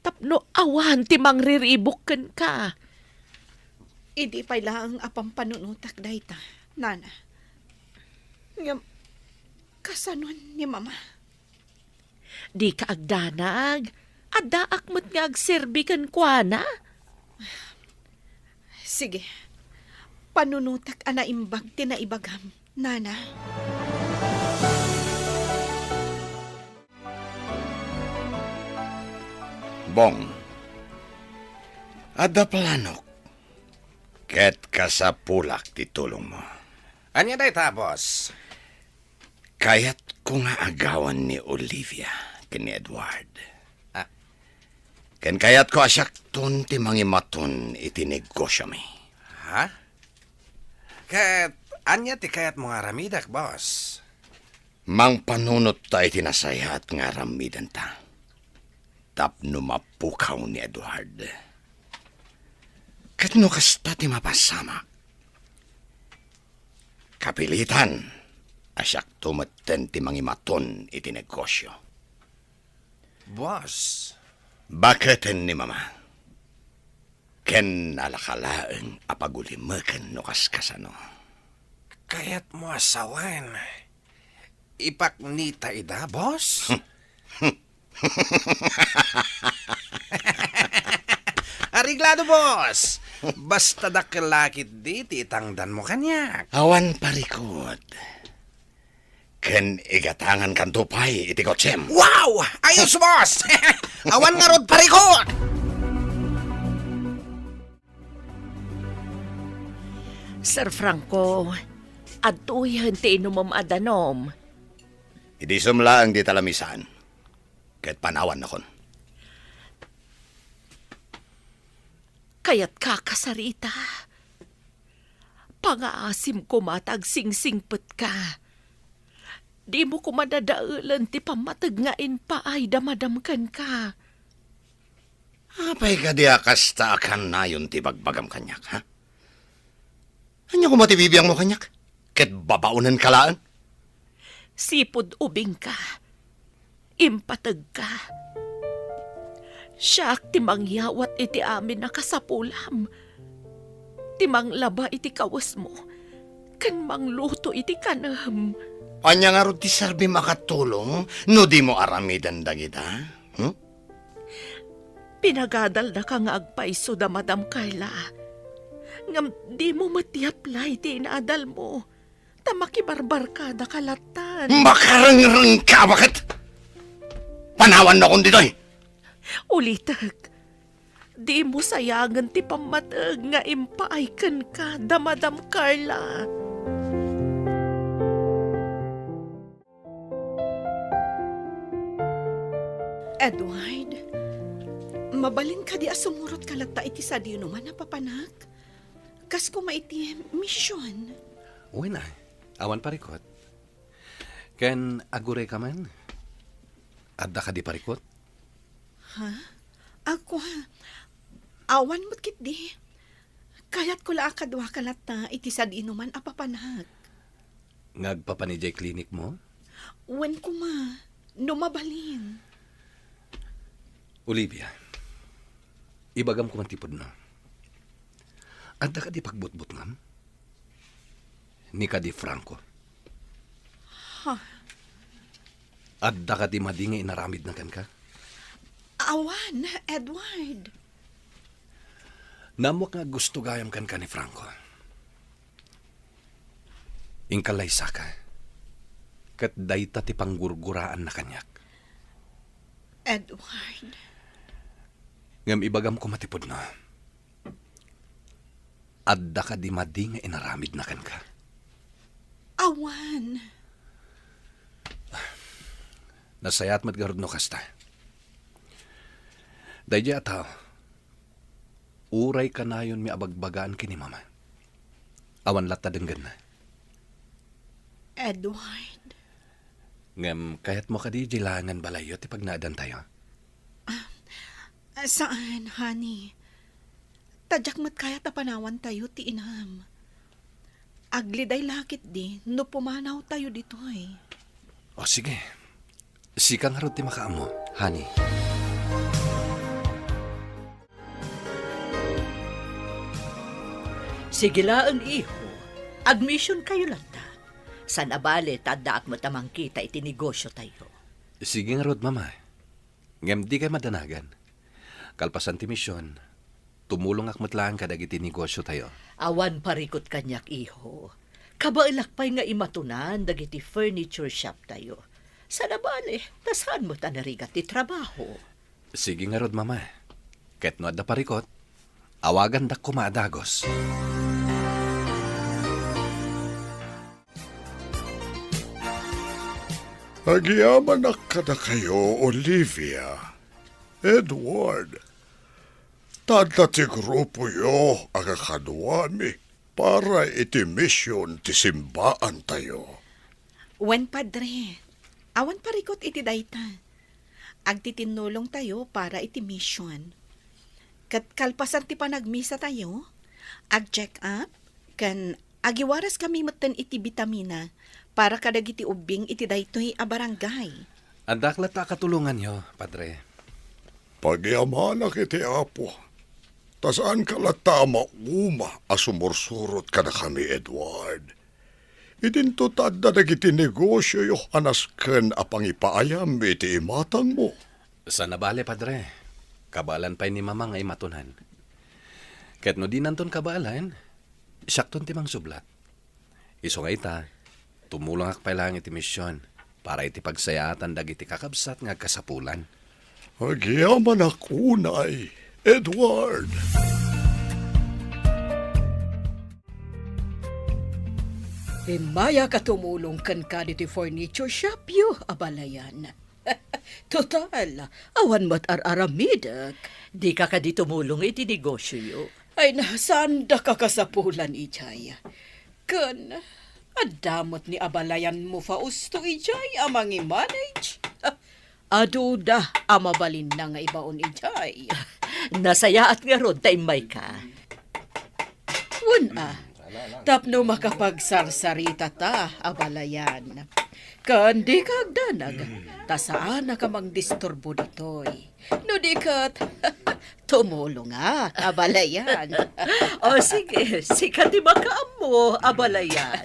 Tapno awan ti mangriribuk kenka. Idi pay laeng a pampanunotak dayta, nana. Ngem, kasano ni mama? Dika agdanag. Addaak met nga agserbi kenkuana. Sige. Panunotak a naimbag ti naibagam, nana. Bong, adda planok ket kasapulak ti tulongmo. Ania dayta, boss? Kayatko nga agawan ni Olivia ken ni Edward. Ah. Ken kayatko a siakton ti mangimaton iti negosiomi. Ha? Ket ania ti kayatmo nga aramidek, boss? Mangpanunotta iti nasayaat nga aramidenta tapno mapukaw ni Edward. Ket no kasta ti mapasamak, kapilitan a siakto metten ti mangimaton iti negosio. Boss. Baketen ni mama. Ken nalaka laeng a pagulimeken no kaskasano. Kayatmo a sawen, ipaknita ida, boss? Areglado, boss. Basta dakkel la ketdi ti itangdanmo kaniak. Awan parikut. Ken igatangankanto pay iti kotsem. Wow! Ayos, boss! Awan ngarud parikut! Sir Franco, adtoyen ti inumem a danom. Idi sumlaeng dita lamisaan, ket panawannakon. Kayatka, Sarita? Pangaasim koma ta agsingsingpetka. Dimo koma dadaelen ti pammateg nga impaay da madam kenka. Apay kadi a kasta a kannayon ti bagbagam kaniak, ha? Ania koma ti bibiangmo kaniak? Ket babaonenka laeng? Sipud ubingka, impategka. Siak ti mangyawat iti amin a kasapulam, ti manglaba iti kawesmo, ken mangluto iti kanem. Ania ngarud ti serbim a katulong no dimo aramiden dagita? Hmm? Pinagadaldaka nga agpayso da Madam Carla. Ngem dimo met yaplay ti inadalmo, ta makibarbarkadaka lattan. Makarengrengka, baket! Panawannakon ditoy! Ulitek, dimo sayangen ti pammateg nga impaay kenka da Madam Carla. Edward, mabalin kadi a sumurotka latta iti sadinoman a papanak? Kas koma iti mission. Wen a, awan parikut. Ken agurayka man? Adda kadi parikut? Ha? Ako, ha? Awan met ketdi. Kayatko la a kaduaka latta iti sadinoman a papanak. Nga agpapan idiay klinikmo? Wen koma, no mabalin. Olivia, ibagam koma ti pudno. Adda kadi pagbutbutngam? Ni kadi Franco? Ha? Adda kadi madi nga inaramidna kenka? Awan, Edward. Naammoak nga gusto gayam kenka ni Franco. Inka laysaka, ket dayta ti panggurguraanna kaniak. Edward. Ngem ibagam koma ti pudno. Adda kadi madi nga inaramidna kenka? Awan. Nasayaat met garud no kasta. Daydiay a tao, uray kanayonmi a bagbagaan ken ni Mama, awan latta denggenna. Edward. Ngem kayatmo kadi idiay laengen balayyo ti pagnaedantayo? Ah, saan, honey. Ta diak met kayat a panawantayo ti inam. Agliday la ketdi no pumanawtayo ditoy. O, sige. Sika ngarud ti makaammo, honey. Sige laeng, iho. Agmisionkayo latta. Saan a bale ta addaak met a mangkita iti negosiotayo. Sige ngarud, Mama. Ngem dikay madanagan. Kalpasan ti mision, tumulongak met laeng kadagiti negosiotayo. Awan parikut kaniak, iho. Kabaelak pay nga imatunan dagiti furniture shoptayo. Saan a bale ta saan met a narigat ti trabaho. Sige ngarud, Mama. Ket no adda parikut, awagandak koma a dagus. Agyamanak kadakayo, Olivia, Edward. Ta adda ti grupoyo a kakaduami para iti mision ti simbaantayo. Wen, Padre, awan parikut iti dayta. Agtitinnulongtayo para iti mision. Ket kalpasan ti panagmisatayo, ag-check up, ken agiwaraskami metten iti bitamina para kadagiti ubbing iti daytoy a barangay. Addak latta a katulonganyo, Padre. Pagyamanak iti Apo, ta saanka latta a mauma a sumursurot kadakami, Edward. Idinto ta adda dagiti negosioyo a nasken a pangipaayam iti imatangmo. Saan a bale, Padre. Kabaelan pay ni Mama nga imatunan. Ket no dinanton kabaelan, siakton ti mangsublat. Isu nga ita, tumulongak pay laeng iti mision para iti pagsayaatan dagiti kakabsat nga agkasapulan. Agyamanak unay, Edward. Immayak a tumulong kenka ditoy furniture shopyo, abalayan. Total, awan met ar-aramidek. Dika kadi tumulong iti negosioyo? Ay, na, saandaka kasapulan idiay. Ken, adda met ni abalayanmo Fausto idiay a mangimanage. Aduda a mabalinna nga ibaon idiay. Nasayaat ngarud ta immayka. Wen a, tapno makapagsarsaritata, abalayan. Ken dika agdanag, ta saanaka mangdisturbo ditoy. No di ket, tumulongak, abalayan. O sige, sika ti makaammo, abalayan.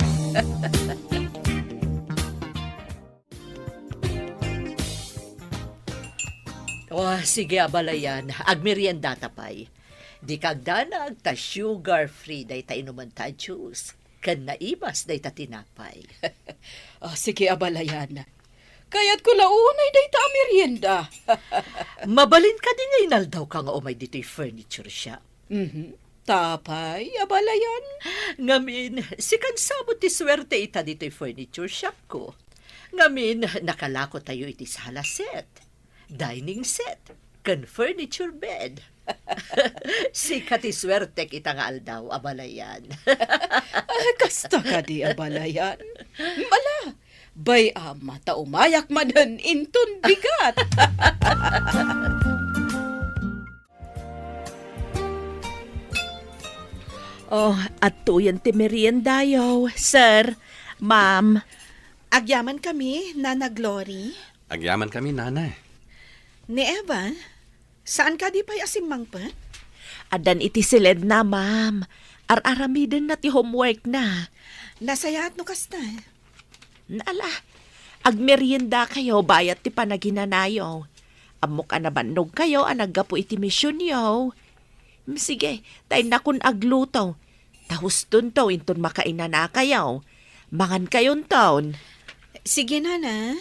O, sige, abalayan. Agmeriendata pay. Dika agdanag ta sugar-free dayta inumenta a juice, ken naibas dayta tinapay. O, sige, abalayan. Kayatko la unay dayta a merienda. Mabalin kadi nga inaldawka nga umay ditoy furniture shop? Mhm. Tapay, abalayan. Ngamin, sikan sa met ti suerte ita ditoy furniture shopko. Ngamin, nakalakotayo iti sala set, dining set, ken furniture bed. Sika ti suertek ita nga aldaw, abalayan. Ah, kasta kadi, abalayan. Ala, bay-am ta umayak manen inton bigat. O, adtoyen ti meriendayo, sir, ma'am. Agyamankami, Nana Glory. Agyamankami, Nana. Ni Eva, saan kadi pay a simmangpet? Addan iti siledna, ma'am. Ar-aramidenna ti homeworkna. Nasayaat no kasta. Ala, agmeriendakayo bayat ti panaginanayo. Ammok a nabannogkayo a naggapu iti misionyo. Mm, sige, ta innakon agluto. Ta hustonto inton makainanakayo. Mangankayonton. Sige, Nana.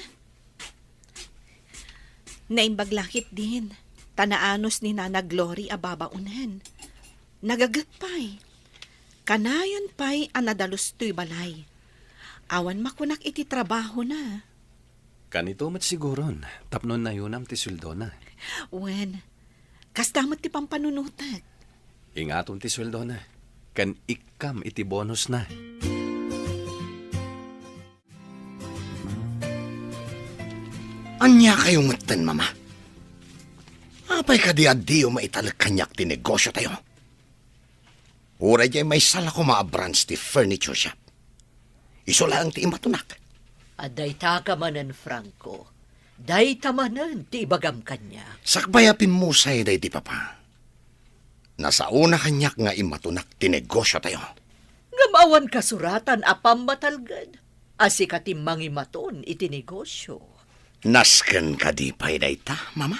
Naimbag la ketdin, ta naanus ni Nana Glory a babaonen. Nagaget pay. Kanayon pay a nadalus toy balay. Awan makunak iti trabahona. Kanito met siguron, tapno nayunam ti sueldona. Wen, kasta met ti pampanunotek. Ingatom ti sueldona, ken ikkam iti bonusna. Ania kayo metten, Mama? Apay kadi a diyo maitalek kaniak ti negosiotayo? Uray diay maysa la koma a branch ti furniture shop. Isu laeng ti imatunak. A dayta ka manen, Franco. Dayta manen ti ibagam kaniak. Sakbay a pimmusay daydi papa, nasaona kaniak nga imatunak ti negosiotayo. Awan kasuratan a pammatalged a sika ti mangimaton iti negosio. Nasken kadi pay dayta, Mama?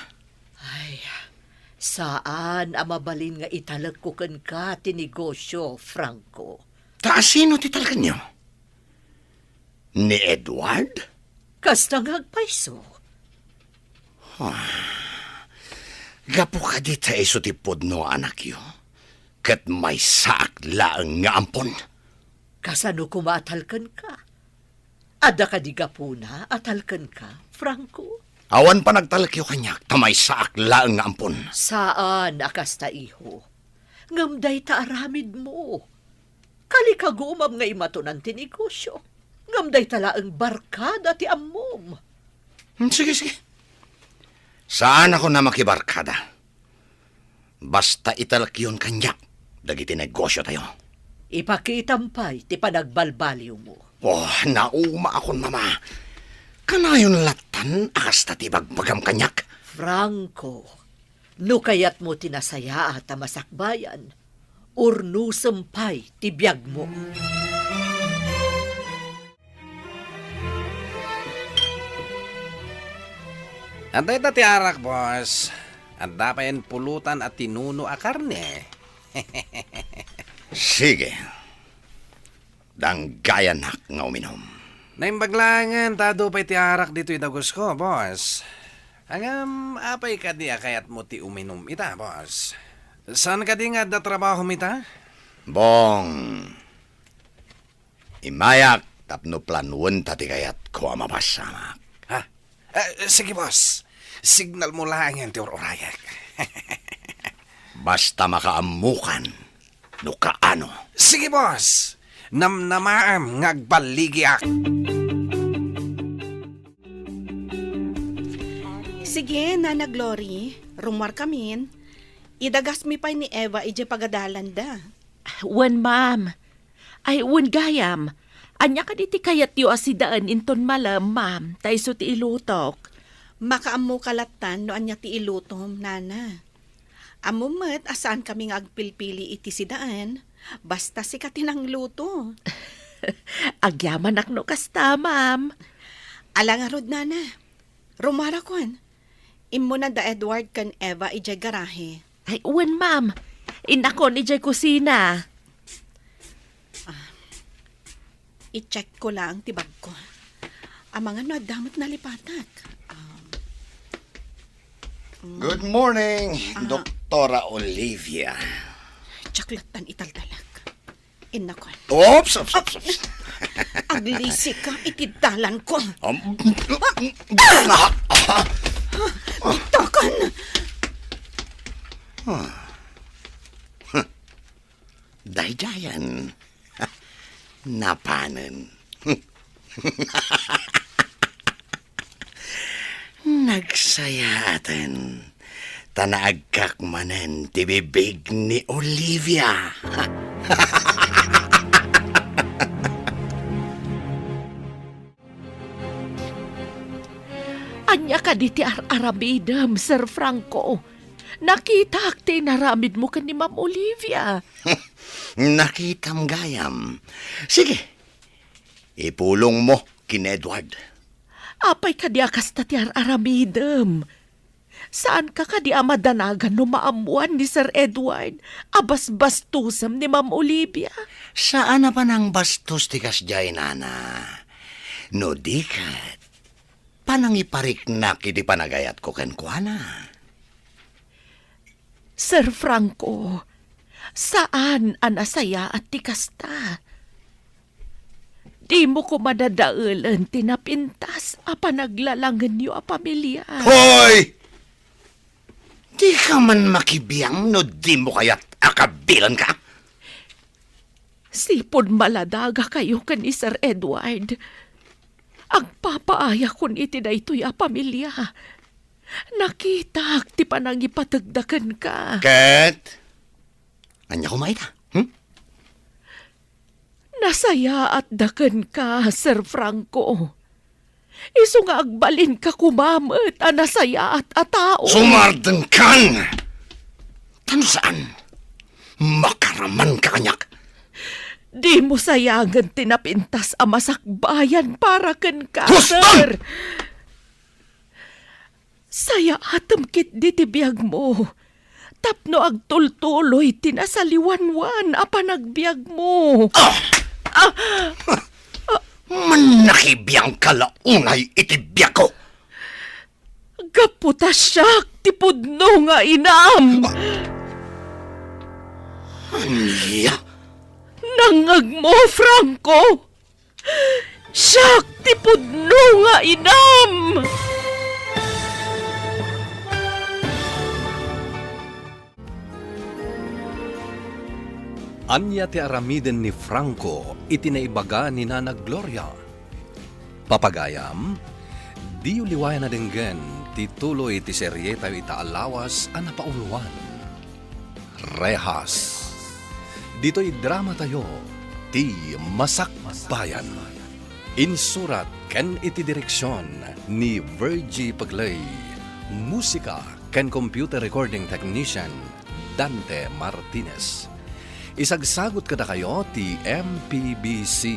Ay, saan a mabalin nga italekko kenka ti negosio, Franco. Ta asino ti talkenyo? Ni Edward? Kasta nga agpayso. Ah, gapu kadi ta isu ti pudno a anakyo, ket maysaak laeng nga ampon. Kasano koma a talkenka? Adda kadi gapuna a talkenka, Franco? Awan panagtalekyo kaniak ta maysaak laeng nga ampon. Saan a kasta, iho. Ngem dayta aramidmo. Kalikagumam nga imatonan ti negosio. Ngem dayta laeng barkada ti ammom. Hmm, sige, sige. Saanakon a makibarkada. Basta italekyon kaniak dagiti negosiotayo. Ipakitam pay ti panagbalbaliwmo. Oh, naumaakon, Mama. Kanayon lattan a kasta ti ibagbagam kaniak. Franco, no kayatmo ti nasayaat a masakbayan, urnosem pay ti biagmo. Adda ita ti arak, boss. Adda payen pulutan a tinuno a karne. Sige. Danggayanak nga uminom. Naimbag laengen ta adu pay ti arak ditoy dagusko, boss. Ngem, apay kadi a kayatmo ti uminom ita, boss? Saan kadi nga adda trabahom ita? Bong, immayak tapno planuenta ti kayatko a mapasamak. Ha? Eh, sige, boss. Signalmo laengen ti ur-urayek. Basta makaammokan no kaano. Sige, boss. Namnamaem nga agballigiak. Sige, Nana Glory, rumuarkamin. Idagasmi pay ni Eva idiay pagadalanda. Wen, ma'am. Ay, wen gayam. Ania kadi ti kayatyo a sidaen inton malem, ma'am, ta isu ti ilutok? Makaammoka lattan no ania ti ilutom, Nana. Ammom met a saankami nga agpilpili iti sidaen, basta sika ti nangluto. Agyamanak no kasta, ma'am. Ala ngarud, Nana. Rumuarakon. Immuna da Edward ken Eva idiay garahe. Ay, wen, ma'am. Innakon idiay kusina. Ah, i-check ko laeng ti bagko. Amangan no adda met nalipatak. Um, mm. Good morning, Ah. Doktora Olivia. Diak lattan italdalek. Innakon. Oops, oops, oops, oops. Aglisika iti dalanko. Um, Bitakan! Daydiayen. Napanen. Nagsayaaten, ta naagkak manen ti bibig ni Olivia. Ania kadi ti ar-aramidem, Sir Franco? Nakitak ti inaramidmo ken ni Ma'am Olivia. Nakitam gayam. Sige, ipulongmo ken Edward. Apay kadi a kasta ti ar-aramidem? Saanka kadi a madanagan no maammoan ni Sir Edward a basbastosem ni Ma'am Olivia? Saan a panangbastos ti kasdiay, nana. No di ket, panangipariknak iti panagayatko kenkuana. Sir Franco, saan a nasayaat ti kasta. Dimo koma dadaelen ti napintas a panaglalangenyo a pamilia. Hoy! Dika man makibiang no dimo kayat a kabilanka? Sipud maladagakayo ken ni Sir Edward, agpapaayakon iti daytoy a pamilia. Nakitak ti panangipategda kenka. Ket? Ania koma ita? Hmm? Nasayaatda kenka, Sir Franco. Isu nga agbalinka koma met a nasayaat a tao. Sumardengkan! Ta no saan, makaramanka kaniak. Dimo sayangen ti napintas a masakbayan para kenka, Huston! Sir. Sayaatem ketdi ti biagmo tapno agtultuloy ti nasaliwanwan a panagbiagmo. Ah! Ah! Mannakibiangka la unay iti biagko. Gapu ta siak ti pudno nga inam. Ania? Nangngegmo, Franco? Siak ti pudno nga inam! Ania ti aramiden ni Franco iti naibaga ni Nana Gloria? Papagayam, diyo liwayan a denggen ti tuloy ti serietayo ita a lawas a napauluan, Rehas. Ditoy dramatayo, Ti Masakbayan. Insurat ken iti direksion ni Virgie Pegley. Musika ken computer recording technician, Dante Martinez. Isagsagut kadakayo ti M P B C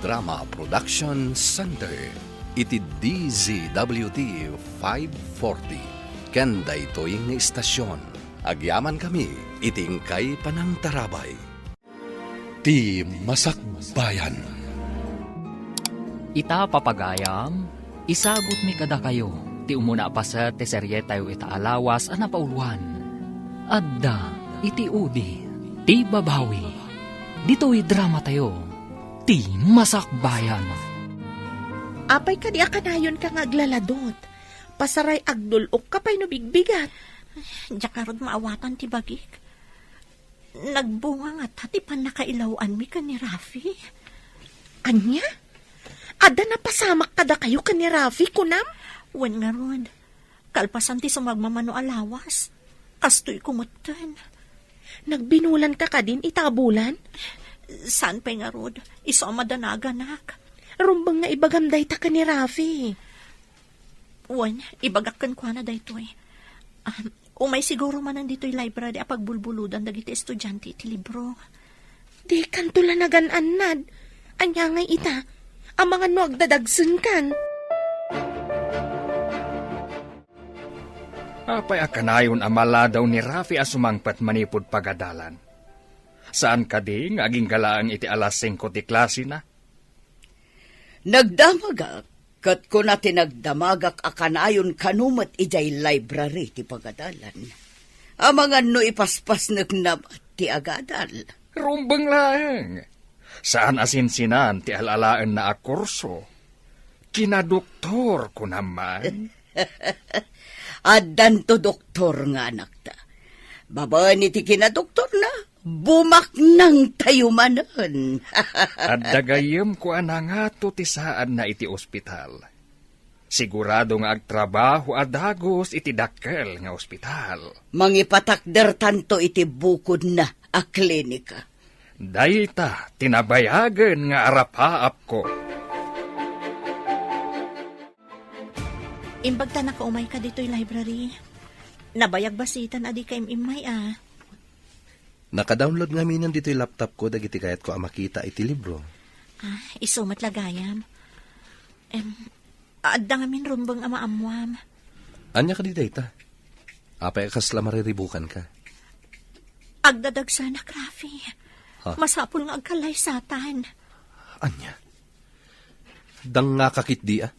Drama Production Center iti D Z W T five forty. Ken daytoy nga istasion, agyamankami iti inkay panangtarabay. Ti Masakbayan. Ita, papagayam, isagutmi kadakayo ti umuna a paset ti serietayo ita a lawas a napauluan. Adda iti udi ti babawi. Ditoy dramatayo, Ti Masakbayan. Apay kadi a kanayonka nga aglaladot? Pasaray agdul-okka pay no bigbigat. Diak ngarud maawatan ti bagik. Nagbunga ngata ti pannakailaw-anmi ken ni Rafi. Ania? Adda napasamak kadakayo ken ni Rafi, kunam? Wen ngarud, kalpasan ti sumagmamano a lawas, kastoyko metten. Nagbinulanka kadin ita a bulan? Saan pay ngarud, isu a madanaganak. Rumbeng nga ibagam dayta ken ni Rafi. Wen, ibagak kenkuana daytoy. Ah, umay siguro manen ditoy library a pagbulbuludan dagiti estudiante iti libro. Dikanto la nagan-annad. Ania ngay ita? Amangan no agdadagsenkan. Apay a kanayon a maladaw ni Rafi a sumangpet manipud pagadalan? Saan kadi nga agingga laeng iti alas singko ti klasena? Nagdamagak, ket kuna ti nagdamagak a kanayon kano met idiay library ti pagadalan. Amangan no ipaspasnekna met ti agadal. Rumbeng laeng. Saan a sinsinan ti al-alaenna a kurso. Kinadoktor, kunam man. Addanto doktor nga anakta. Babaen iti kinadoktorna, bumaknangtayo manen. Adda gayyemko a nangato ti saadna iti ospital. Sigurado nga agtrabaho a dagus iti dakkel nga ospital. Mangipatakdertanto iti bukodna a klinika. Dayta ti nabayagen nga arapaapko. Imbag ta nakaumayka ditoy library. Nabayag bassit a dika im-immay a. Naka-download ngaminen ditoy laptopko dagiti kayatko a makita iti libro. Ah, isu met la gayam. Em, adda ngamin rumbeng a maammoam. Ania kadi dayta? Apay a kasla mariribukanka? Agdadagsanak, Rafi. Ha? Masapul nga agkallaysatan. Ania? Dangngaka ketdi a?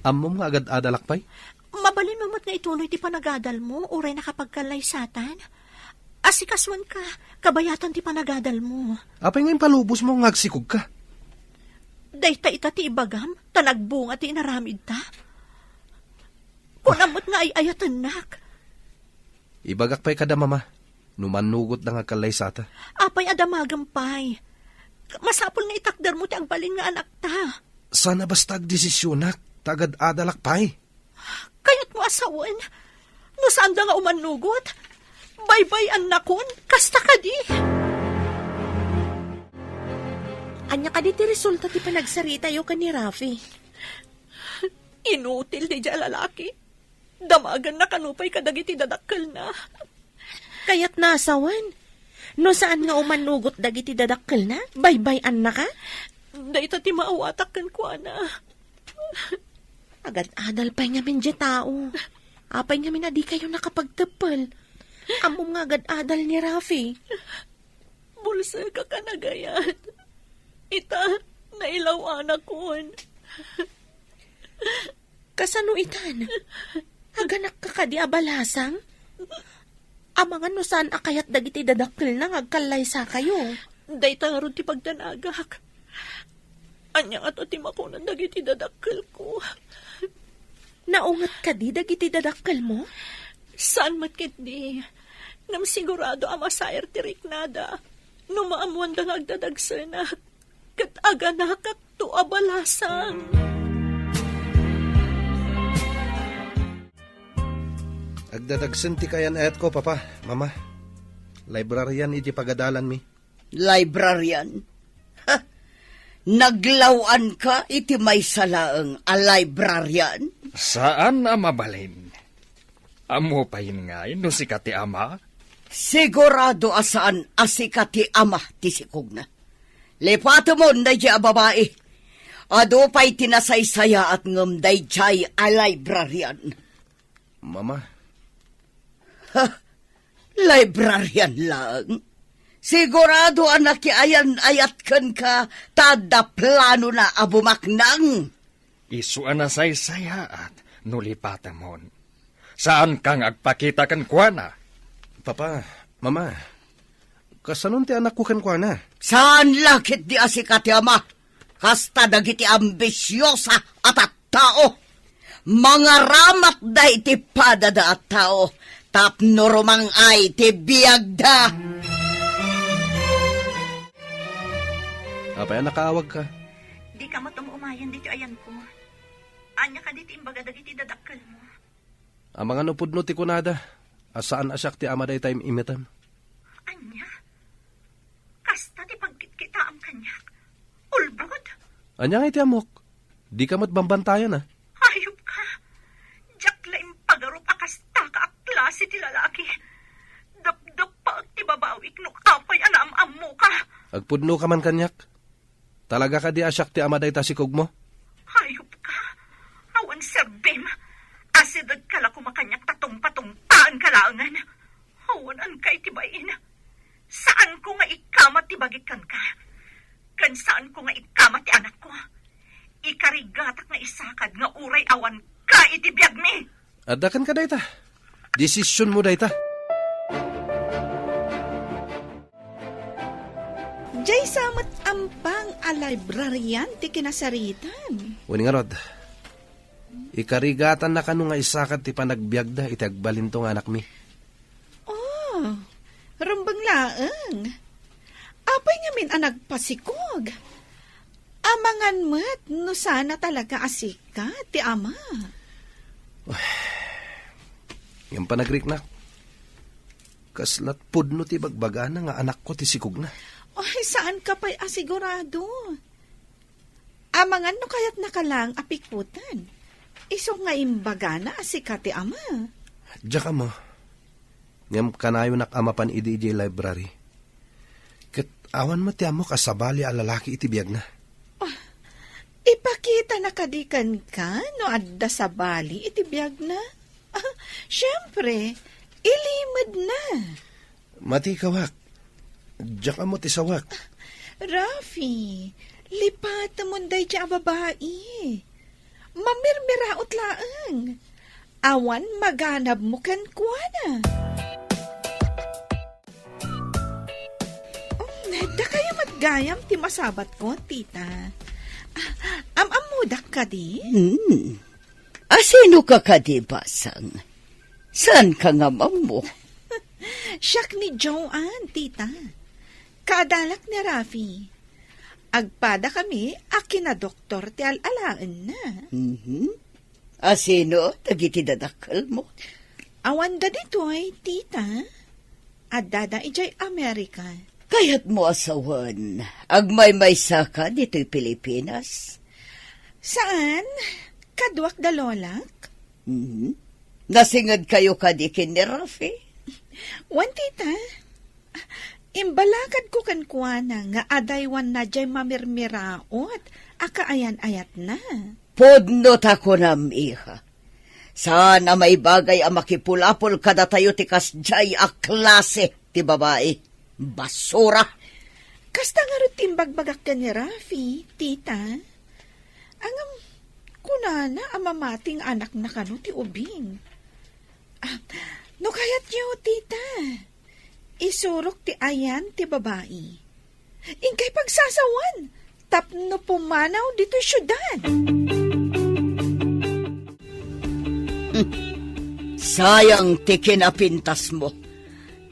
Ammom nga agad-adalak pay? Mabalinmo met nga ituloy ti panagadalmo uray nakapagkallaysatan. Asikasoenka, kabayatan ti panagadalmo. Apay nga impalubosmo nga agsikogka? Dayta ita ti ibagam, ta nagbunga ti inaramidta. Kunam met nga ay-ayatennak. Ibagak pay kada mama, no mannugotda nga agkallaysata. Apay a damagem pay? Masapul nga itakdermo ti agbalin nga anakta. Saan a basta agdesisionak, ta agad-adalak pay. Kayatmo a sawen, no saanda nga umannugot, baybay-annakon, kasta kadi. Ania kadi ti resulta ti panagsaritayo ken ni Rafi? Inutil daydiay a lalaki. Damagenna kano pay kadagiti dadakkelna. Kayatna a sawen. No saan nga umanugot dagiti dadakkelna, baybay-annaka? Dayta ti maawatak kenkuana. Agad-adal pay ngamin diay tao. Apay ngamin a dikayo nakapagteppel? Ammom nga agad-adal ni Rafi. Bulsekak a nagayat. Ita, nailaw-anakon. Kasano itan? Aganakka kadi a balasang? Amangan no saan a kayat dagiti dadakkelna nga agkallaysakayo. Dayta ngarud ti pagdanagak. Ania ngato ti makunan dagiti dadakkelko? Naunget kadi dagiti dadakkelmo? Saan met ketdi. Ngem sigurado a masair ti riknada no maammoanda nga agdadagsenak. Ket aganakakto a balasang. Agdadagsen ti kayan-ayatko, Papa, Mama. Librarian iti pagadalanmi. Librarian? Ha! Naglaw-anka iti maysa laeng a librarian? Saan a mabalin. Ammo pay ngay no sika ti ama? Sigurado a saan a sika ti ama ti sikogna. Lipatemon daydiay a babai. Adu pay ti nasaysayaat ngem daydiay a librarian. Mama. Ha? Librarian laeng? Sigurado a nakiayan-ayat kenka ta adda planona a bumaknang. Isu a nasaysayaat no lipatemon. Saanka nga agpakita kenkuana. Papa, Mama, kasanon ti anakko kenkuana? Saan la ketdi a sika ti ama. Kasta dagiti ambisiosa a tattao. Mangaramatda iti padada a tao tapno rumang-ay ti biagda. Apay a nakaawagka? Dika met um-umayen ditoy ayanko. Ania kadi ti imbaga dagiti dadakkelmo? Amangan no pudno ti kunada a saan a siak ti ama dayta im-imetem. Ania? Kasta ti pagkitkitaam kaniak? Ulbod? Ania ngay ti ammok? Dika met bambantayan, a? Ayupka! Diak la impagarup a kastaka a klase ti lalaki. Dapdappaek ti babawik no apay a naam-ammoka. Agpudnoka man kaniak. Talaga kadi a siak ti ama dayta sikogmo? Hayopka! Awan serbim! Asidegka la koma kaniak ta tungpatungpaanka laengen. Awan anka iti bain. Saanko nga ikama ti bagik kenka. Ken saanko nga ikama ti anakko. Ikarigatak nga isakad nga uray awanka iti biagmi. Adda kenka dayta. Desisionmo dayta. Diay sa met ampang a librarian ti kinasaritan. Wen ngarud, ikarigatan na kano nga isakad ti panagbiagda iti agbalinto nga anakmi. Oh, rumbeng laeng. Apay ngamin a nagpasikog? Amangan met no saan a talaga a sika ti ama. Ngem panagriknak, kaslat pudno ti bagbagana nga anakko ti sikogna. Ay, saanka pay a sigurado. Amangan no kayatnaka laeng a pikuten. Isu nga imbagana a sika ti ama. Diak ammo. Ngem kanayonak a mapan idi idiay library. Ket awan met ti ammok a sabali a lalaki iti biagna. Ah, ipakitana kadi kenka no adda sabali iti biagna? Ah, siempre, ilimedna. Matikawak. Diak ammo ti sawak. Rafi, lipatemon daydiay a babai. Mamirmiraot laeng. Awan maganabmo kenkuana. Um, dakayo met gayam ti masabatko, tita. Ah, am-ammodak kadi? Hmm. Asinoka kadi, basang? Saanka nga ammo? Siak ni Joanne, tita. Kaadalak ni Rafi. Agpadakami a kinadoktor ti al-alaenna. Mhm. Asino dagiti dadakkelmo? Awanda ditoy, tita. Addada idiay Amerika. Kayatmo a sawen, agmaymaysaka ditoy Pilipinas? Saan, kaduak da lolak. Mhm. Nasingedkayo kadi ken ni Rafi? Wen, tita. Imbalakadko kenkuana nga adaywanna diay mamirmiraot a kaayan-ayatna. Pudno ta kunam, iha. Saan a maibagay a makipulapol kadatayo ti kasdiay a klase ti babai. Basura! Kasta ngarud ti imbagbagak ken ni Rafi, tita. Ngem, kunana a mamati nga anakna kano ti ubing. Ah, no kayatyo, tita, isurok ti ayan ti babai. Inkay pagsasawan tapno pumanaw ditoy siudad. Sayang ti kinapintasmo.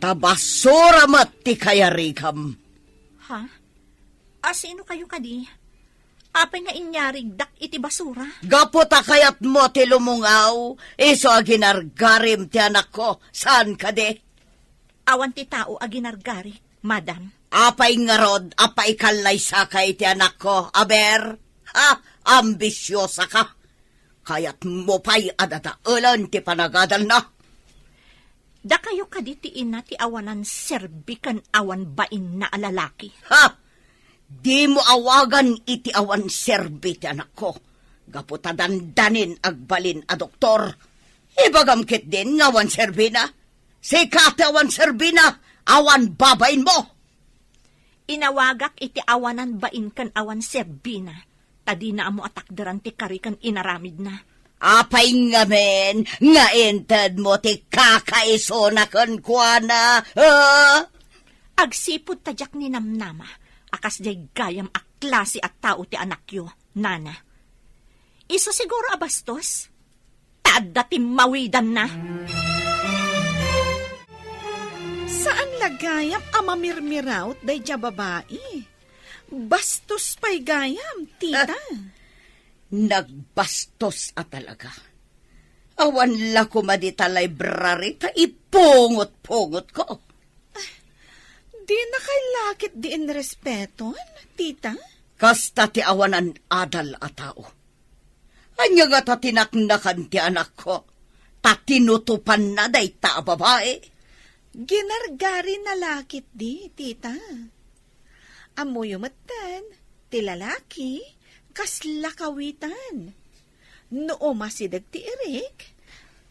Ta basura met ti kayarigam. Ha? Asino kayo kadi? Apay nga inyarigdak iti basura? Gapu ta kayatmo ti lumungaw, isu a ginargarim ti anakko, saan kadi? Awan ti tao a ginargarik, madam. Apay ngarud a paikallaysaka iti anakko, aber? Ha? Ambisiosaka? Kayatmo pay a dadaelen ti panagadalna? Dakayo kadi ti ina ti awanan serbi ken awan bainna a lalaki? Ha? Dimo awagan iti awan serbi ti anakko, gapu ta dandanin agbalin a doktor. Ibagam ketdin nga awan serbina. Sika ti awan serbina, awan babainmo. Inawagak iti awanan bain ken awan serbina, ta dina ammo a takderan ti kari ken inaramidna. Apay ngamin nga intedmo ti kakaisuna kenkuana, a? Agsipud ta diak ninamnama a kasdiay gayam a klase a tao ti anakyo, nana. Isu siguro a bastos? Ta adda timmawidanna. Saan la gayam a mamirmiraot daydiay a babai? Bastos pay gayam, tita. Ah, nagbastos a talaga. Awan la koma dita library ta ipungot-pungotko. Dina kay laketdi inrespeton, tita? Kasta ti awanan adal a tao. Ania ngata ti naknakan ti anakko, ta tinutopanna dayta a babai? Ginargarina laketdi, tita. Ammoyo metten, ti lalaki, kasla kawitan. No umasideg ti irik,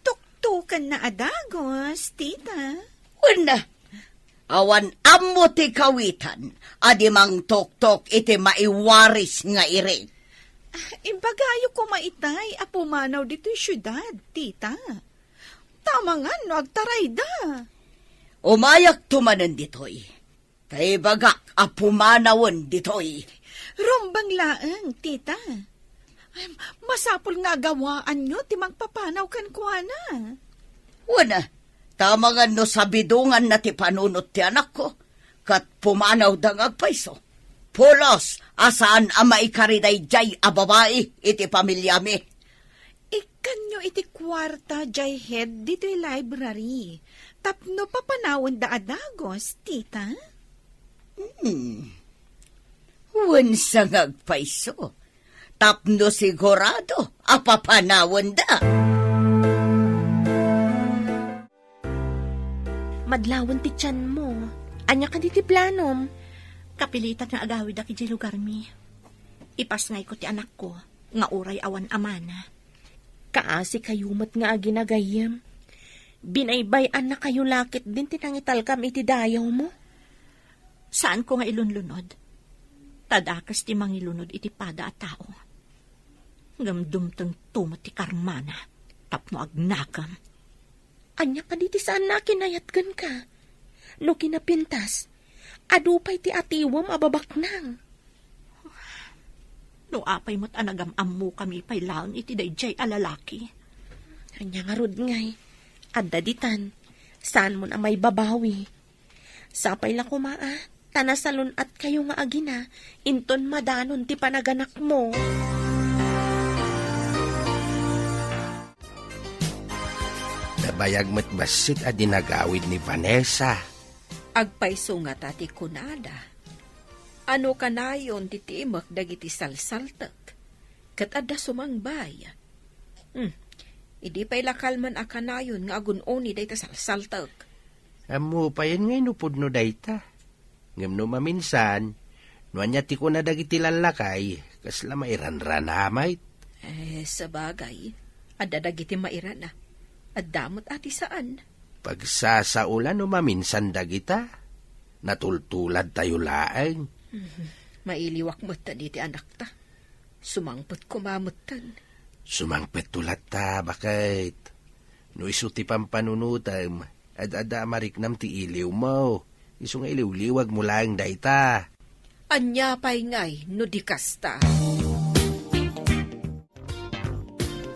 tuktokenna a dagus, tita. Wen, awan ammo ti kawitan a di mangtuktok iti maiwaris nga irik. Ah, imbagayo koma itay a pumanaw ditoy siudad, tita. Tamangan no agtarayda. Umayakto manen ditoy. Ta ibagak a pumanawen ditoy. Rumbeng laeng, tita. Ay, masapul nga agawaanyo ti mangpapanaw kenkuana. Wen, tamangan no sabidonganna ti panunot ti anakko, ket pumanawda nga agpayso. Pulos a saan a maikari daydiay a babai iti pamiliami. Ikkanyo iti kuarta diay head ditoy library tapno papanawenda a dagus, tita? Hmm. Wen sa nga agpayso, tapno sigurado a papanawenda. Madlawen ti tianmo. Ania kadi ti planom? Kapilitan nga agawidak idiay lugarmi. Ipasngayko ti anakko nga uray awan amana. Kaasi kayo met nga agina gayyem. Binaybay-annakayo la ketdin ti nangitalkam iti dayawmo. Saanko nga ilunlunod. Ta dakes ti mangilunod iti pada a tao. Ngem dumtengto met ti karmana tapno agnakem. Ania kadi ti saanna a kinayat kenka? No kinapintas, adu pay ti atiwem a babaknang. No apay met a nagam-ammokami pay laeng iti daydiay a lalaki. Ania ngarud ngay, adda ditan, saanmon a maibabawi. Sapay la koma a, ta nasalun-atkayo nga agina, inton madanon ti panaganakmo. Nabayag met bassit a dinagawid ni Vanessa. Agpayso ngata ti kunada. Ano kanayon ti timek dagiti salsaltek? Ket adda sumangbay. Hmm. Idi pay la kalman a kanayon nga agun-uni dayta salsaltek. Ammo payen ngay no pudno dayta. Ngem no maminsan, no ania ti kuna dagiti lallakay, kasla mairanrana met. Eh, sabagay, adda dagiti mairana. Adda met a ti saan. Pagsasaolan no maminsan dagita. Natultuladtayo laeng. Mhm. Mailiwak met iti anakta. Sumangpet koma metten. Sumangpetto latta, baket. No isu ti pampanunotem, ad-adda a mariknam ti iliwmo. Isu nga iliwliwagmo laeng dayta. Ania pay ngay no di kasta?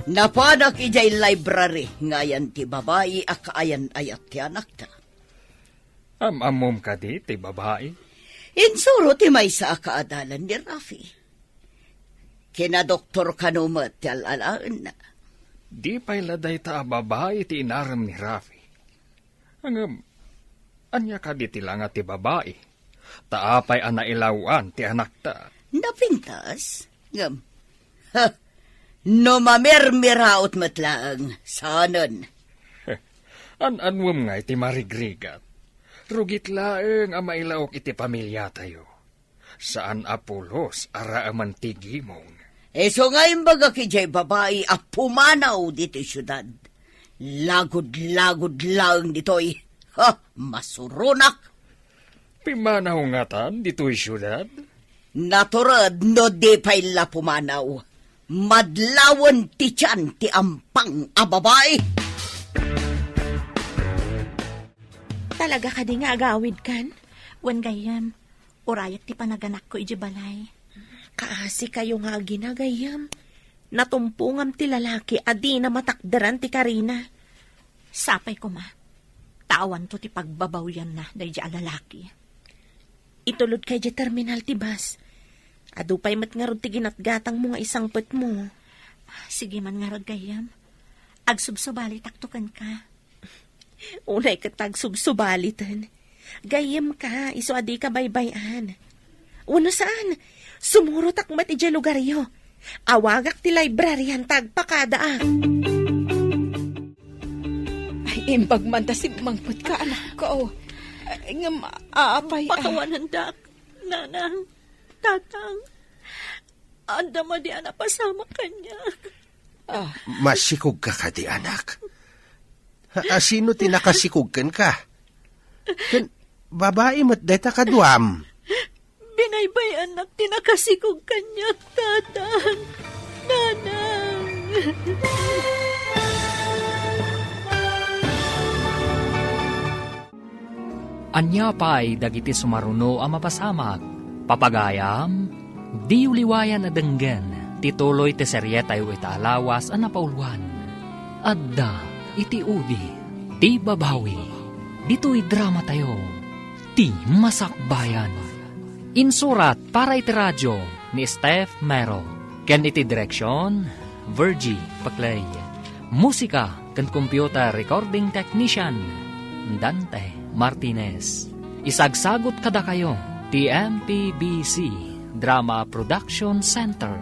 Napanak idiay library nga ayan ti babai a kaayan-ayat ti anakta. Am-ammom kadi ti babai? Insuro ti maysa a kaadalan ni Rafi. Kinadoktor kano met ti al-alaenna. Di pay la dayta a babai ti inarem ni Rafi. Ngem, ania kadi ti langa ti babai? Ta apay a nailawan ti anakta? Napintas? Ngem, ha, no mamirmiraot met laeng, saanen. An-anuem ngay ti marigrigat? Rugit laeng a mailaok iti pamiliatayo. Saan a pulos a raaman ti gimong. Isu nga imbagak idiay babai a pumanaw ditoy siudad. Lagud-lagud laeng ditoy. Ha, masuronak. Pimanaw ngatan ditoy siudad? Natured no di pay la pumanaw. Madlawen ti tian ti ampang a babai. Talaga kadi nga agawidkan? Wen gayyem, urayak ti panaganakko idiay balay. Kaasikayo nga agina gayyem. Natumpongam ti lalaki a dina matakderan ti karina. Sapay koma, ta awanto ti pagbabawyanna daydiay a lalaki. Itulodka idiay terminal ti bus. Adu pay met ngarud ti ginatgatangmo nga isangpetmo. Sige man ngarud gayyem. Agsubsubalitakto kenka. Unay ket agsubsubaliten. Gayyemka, isu a dika baybay-an. Wenno saan, sumurotak met idiay lugaryo. Awagak ti librarian ta agpakadaak. Ay, imbag man ta simmangpetka, anakko. Ngem, apay, ah. Pakawanendak, nanang, tatang. Adda madi a napasamak kaniak. Ah. Masikogka kadi, anak? Ha, a, sino ti nakasikog kenka? Ken babai met dayta kaduam. Binaybay-annak ti nakasikog kaniak, tatang, nanang. Ania pay dagiti sumaruno a mapasamak? Papagayam, diyo liwayan a denggen ti tuloy ti serietayo ita a lawas a napauluan. Adda iti udi ti babawi. Ditoy dramatayo, Ti Masakbayan. Insurat para iti radio ni Steph Mero, ken iti direksion, Virgie Paclay. Musika ken computer recording technician, Dante Martinez. Isagsagut kadakayo ti M P B C Drama Production Center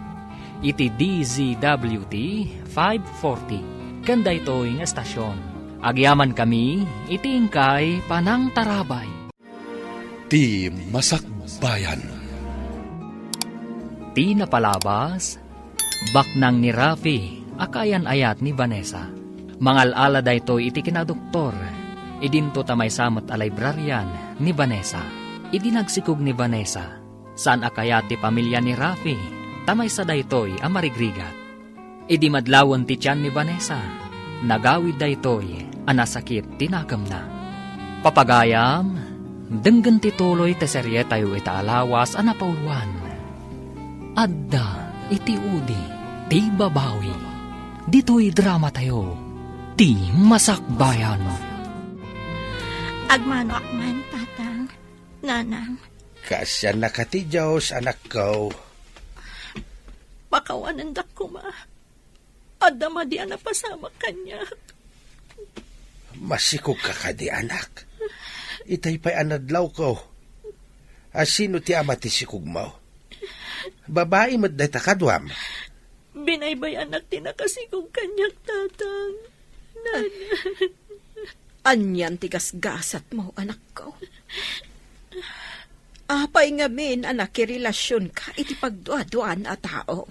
iti D Z W T five forty ken daytoy nga stasyon. Agyamankami iti inkay panangtarabay. Ti Masakbayan. Ti napalabas, baknang ni Rafi a kaayan-ayat ni Vanessa. Mangal-ala daytoy iti kinadoktor. Idinto ta maysa met a librarian ni Vanessa. Idi nagsikog ni Vanessa, saan a kayat ti pamilia ni Rafi, ta maysa daytoy a marigrigat. Idi madlawen ti tian ni Vanessa, nagawid daytoy a nasakit ti nakemna. Papagayam, denggen ti tuloy ti serietayo ita a lawas a napauluan. Adda iti udi ti babawi. Ditoy dramatayo, Ti Masakbayan. Agmanoak man, Tatang, Nanang. Kaasiannaka ti Dios, anakko. Pakawanendak koma. Adda madi a napasamak kaniak. Masikogka kadi, anak? Itay pay a nadlawko. A, sino ti ama ti sikogmo? Babai met dayta kaduam. Binaybay-anak ti nakasikog kaniak, Tatang. Nanang. Anian ti gasgasatmo, anakko? Apay ngamin a nakirelasionka iti pagduaduan a tao?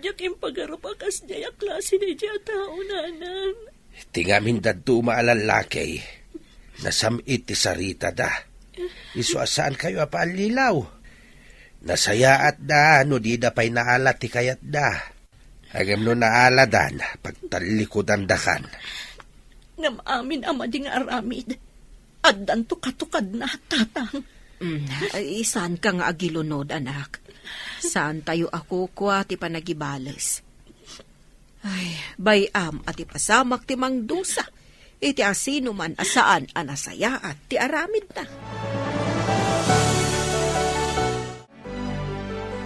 Diak impagarup a kasdiay a klase daydiay a tao, nanang. Ti ngamin dadduma a lallaki, nasam-it ti saritada. Isu a saankayo a paallilaw. Nasayaatda no dida pay naala ti kayatda. Ngem no naaladan, pagtallikudandakan. Ngem amin a madi nga aramid, addanto katukadna, tatang. Mm, ay, saanka nga agilunod, anak. Saantayo a kukua ti panagibales. Ay, bay-am a ti pasamak ti mangdusa iti asinoman a saan a nasayaat ti aramidna.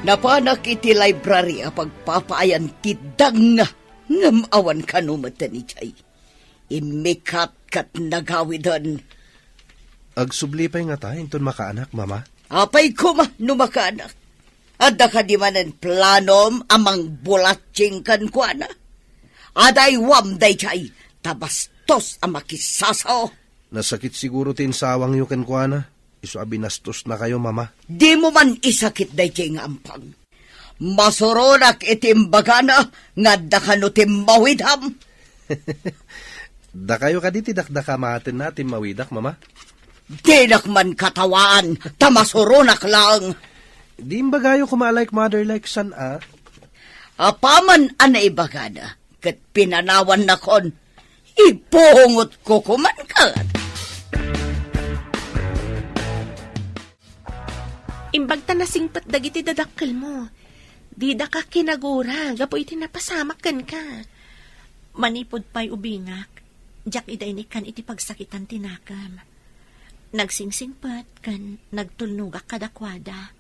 Napanak iti library a pagpapaayan ti dangna, ngem awan kano met idiay. Immikat ket nagawiden. Agsubli pay ngata inton makaanak, Mama? Apay koma no makaanak? Adda kadi manen planom a mangbulatsing kenkuana? Adaywam daydiay, ta bastos a makisasao. Nasakit siguro ti insawangyo kenkuana, isu a binastosnakayo, Mama. Dimo man isakit daydiay nga ampang. Masuronak iti imbagana nga adda kano timmawidam. Dakayo kadi ti dakdakamatenna a timmawidak, Mama? Dinak man katawaan, ta masuronak laeng. Di imbagayo koma a like mother, like son, a? Apaman a naibagana, ket pinanawannakon, ipungotko koman ket. Imbag ta nasingpet dagiti dadakkelmo. Didaka kinagura gapu iti napasamak kenka. Manipud pay ubingak, diak ida inikkan iti pagsakitan ti nakem. Nagsingsingpet ken nagtulnogak kadakuada.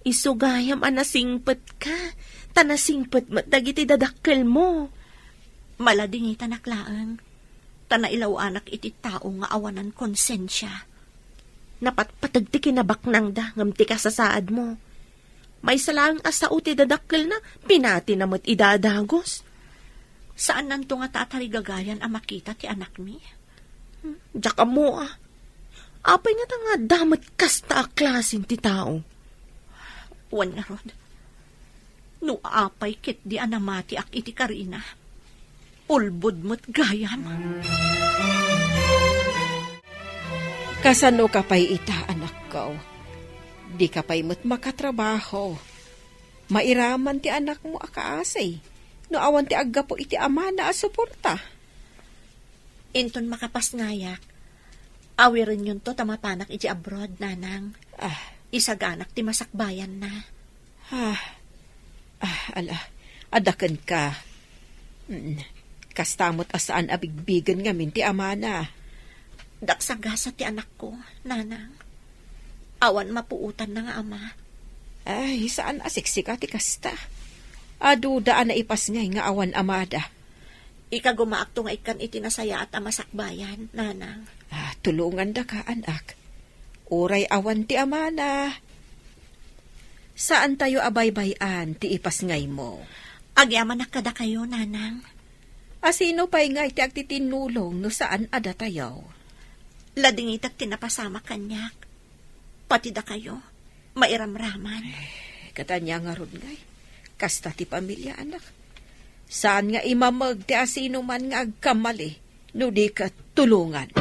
Isu gayam a nasingpetka, ta nasingpet met dagiti dadakkelmo. Maladingitanak laeng, ta nailaw-anak iti tao nga awanan konsensia. Napatpateg ti kinabaknangda ngem ti kasasaadmo. Maysa laeng a sao ti dadakkelna, pinatina met ida a dagus. Saannanto ngata a tarigagayan a makita ti anakmi? Hmm, diak ammo a. Apay ngata nga adda met kasta a klasen ti tao? Wen ngarud, no apay ketdi a namatiak iti karina, ulbod met gayam. Kasanoka pay ita, anakko? Dika pay met makatrabaho. Mairaman ti anakmo a kaasi no awan ti aggapu iti amana a suporta. Inton makapasngayak, awirenyonto ta mapanak iti abroad, nanang. Ah. Isaganak ti masakbayanna. Ah. Ah, ala, adda kenka. Mm, kasta met a saan a bigbigen ngamin ti amana. Daksagasat ti anakko, nanang. Awan mapuotanna nga ama. Ay, saan a siksika ti kasta. Aduda a naipasngay nga awan amada. Ikagumaakto nga ikkan iti nasayaat a masakbayan, nanang. Ah, tulongandaka, anak. Uray awan ti amana, saantayo a baybay-an ti ipasngaymo. Agyamanak kadakayo, nanang. A sino pay ngay ti agtitinnulong no saan a datayo? Ladingitak ti napasamak kaniak. Pati dakayo, mairamraman. Eh, ket ania ngarud ngay? Kasta ti pamilia, anak. Saan nga imameg ti asinoman nga agkamali no di ket tulongan.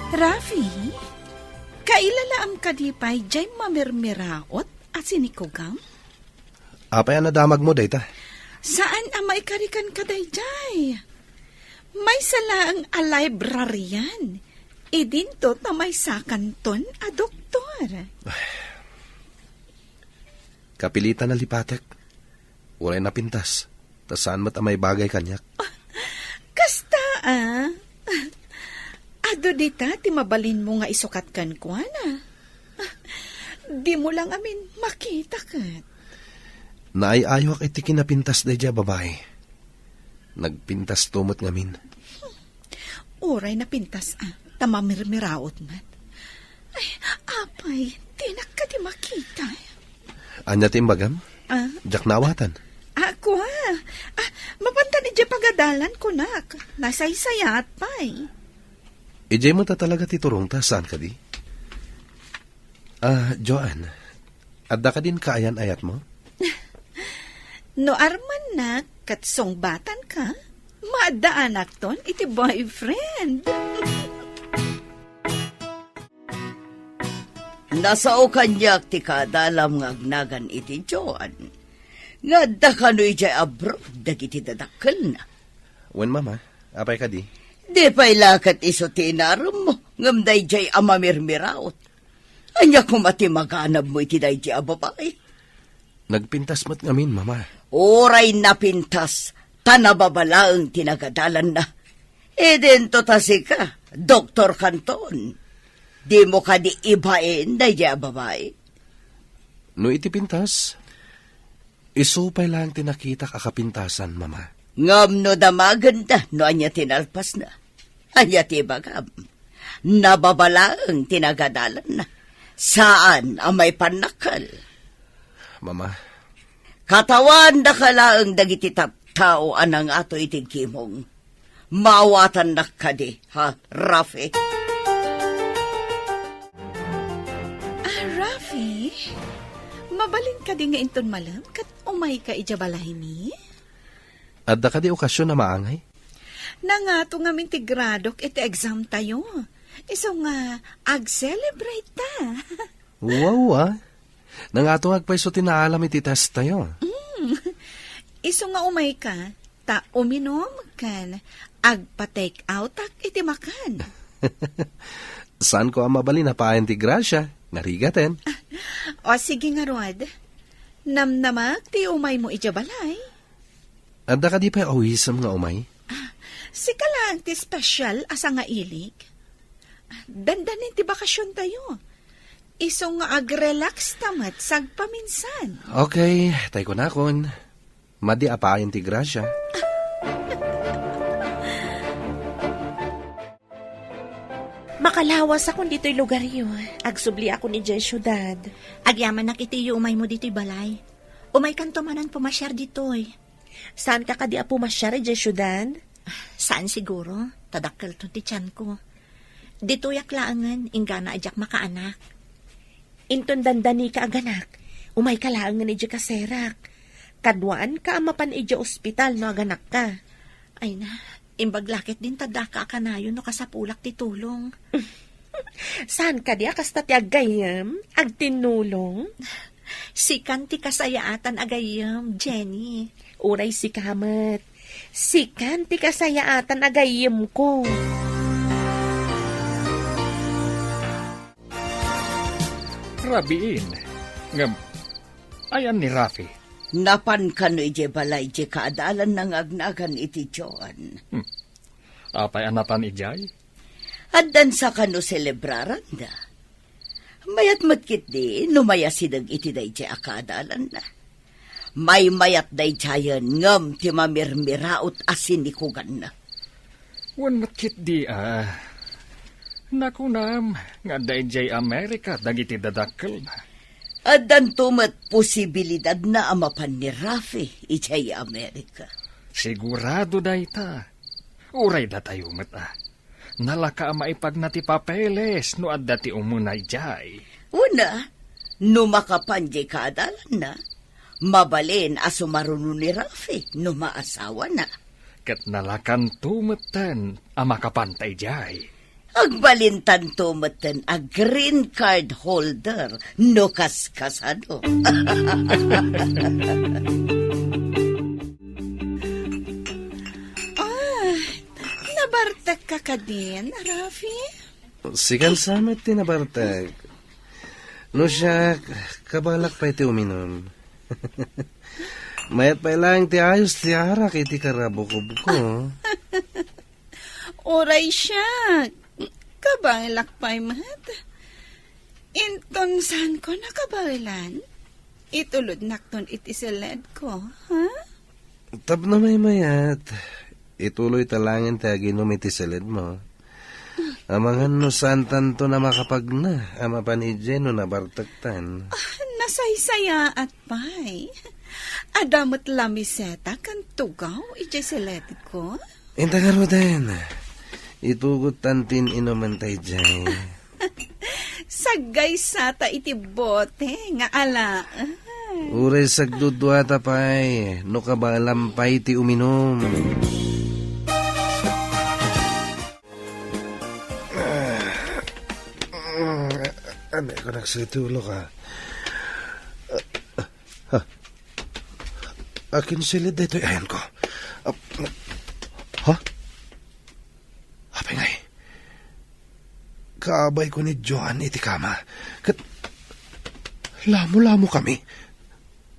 Rafi, kailalaam kadi pay diay mamirmiraot a sinikugam? Apay a nadamagmo dayta? Saan a maikarikan ka daydiay? Maysa laeng a librarian. Idinto ta maysakanton a doktor. Kapilitan a lipatek. Uray napintas, ta saan met a maibagay kaniak. Kasta, a? Adu dita ti mabalinmo nga isukat kenkuana. Dimo la ngamin makita ket. Naay-ayok iti kinapintas daydiay a babai. Nagpintasto met ngamin. Uray napintas, a, ta mamirmiraot met. Ay, apay, dinak kadi makita. Ania ti imbagam? A? Diak naawatan. A, kua. A, mapantan idiay pagadalan, kunak. Nasaysayaat pay. Idiay met a talaga ti turongta, saan kadi? Ah, Joanne, adda kadin kaayan-ayatmo? No armannak ket sungbatanka, maaddaanakton iti boyfriend. Nasao kaniak ti kaadalam nga agnagan iti Joan, nga adda kano idiay abroad dagiti dadakkelna. Wen, Mama, apay kadi? Di pay la ket isu ti inaremmo, ngem daydiay a mamirmiraot. Ania koma ti maganabmo iti daydiay a babai? Nagpintas met ngamin, Mama. Uray napintas, ta nababalaeng ti nagadalanna. Idinto ta sika, Doktor Canton. Dimo kadi ibain daydiay a babai? No iti pintas, isu pay laeng ti nakitak a kapintasan, Mama. Ngem no damagenda no ania ti nalpasna, ania ti ibagam? Nababalaeng ti nagadalanna. Saan a maipannakkel. Mama. Katawandaka laeng dagiti tattao a nangato iti gimong. Maawatannak kadi, ha, Rafi? Ah, Rafi, mabalin kadi nga inton malem ket umayka idiay balaymi? Adda kadi okasion a maangay? Nangato ngamin ti gradok iti exam tayo. Isu nga ag-celebrate ta. Wow, ah. Nangato nga agpayso ti naalam iti test tayo. Mm. Isu nga umayka, ta uminum ken agpa-take out-ak iti makan. Saanko a mabalin a paayan ti grasya, narigaten. O, sige ngarud. Namnamak ti umaymo idiay balay. Adda kadi pay awisem nga umay? Ah, sika laeng ti special a sangailik. Dandanin ti bakasion tayo. Isu nga ag-relax ta met sagpaminsan. Okay, tay kunakon. Madi a paayan ti grasya. Makalawasakon ditoy lugaryo. Agsubliakon idiay siudad. Agyamanak iti iyuumaymo ditoy balay. Umaykanto manen pumasiar ditoy. Saanka kadi a pumasiar idiay siudad? Saan siguro, ta dakkelton ti tianko. Ditoyak laengen, inggana a diak makaanak. Inton dandanika a ganak, umayka laengen idiay kaserak. Kaduaanka a mapan idiay ospital no aganakka. Ay na, imbag la ketdin ta daka a kanayon no kasapulak ti tulong. Saan kadi a kasta ti aggayyem, agtinnulong? Sikan ti kasayaatan a gayyem, Jenny. Uray sika met. Sikan ti kasayaatan a gayyemko. Rabiin, ngem ayan ni Rafi? Napan kano idiay balay diay kaadalanna nga agnagan iti Joan. Hmm. Apay a napan idiay? Addan sa kano selebraranda. Mayat met ketdi no mayasideg iti daydiay a kaadalanna. Maymayat daydiayen ngem ti mamirmiraot a sinikuganna. Wen met ketdi a, nakunam nga adda idiay Amerika dagiti dadakkelna. Addanto met posibilidadna a mapan ni Rafi idiay Amerika. Sigurado dayta. Uray datayo met a. Nalaka a maipagna ti papeles no adda ti umuna idiay. Una, no makapan diay kaadalanna, mabalin a sumaruno ni Rafi no maasawana. Ket nalakanto metten a makapanta idiay. Agbalintanto metten a green card holder no kaskasano. Ah, nabartekka kadin, Rafi? Sikan sa met ti nabartek. No siak, kabalak pay ti uminum. Mayat pay laeng ti ayos ti arak iti karabukobko. Uray siak, kabaelak pay met. Inton saanko nakabaelan, itulodnakton iti seledko, ha? Tapno maymayat, ituloy ta laengen ti aginum iti seledmo. Amangan no saantanto a makapagna a mapan idiay no nabartektan. Ah, nasaysayaat pay. Adda met lamiseta ken tugaw idiay seledko. Inta ngaruden, Itugot tantin inumen tay jay. Saggaysata iti bote nga ala. Uray sagduduata pay, no kabaelam pay ti uminum. Ania ko nagsitulo ka? Ha? Akin silid daytoy ayanko. Ah, ha? Apay ngay? Kaabay ko ni Joan iti kama. Ket lamo-lamo kami.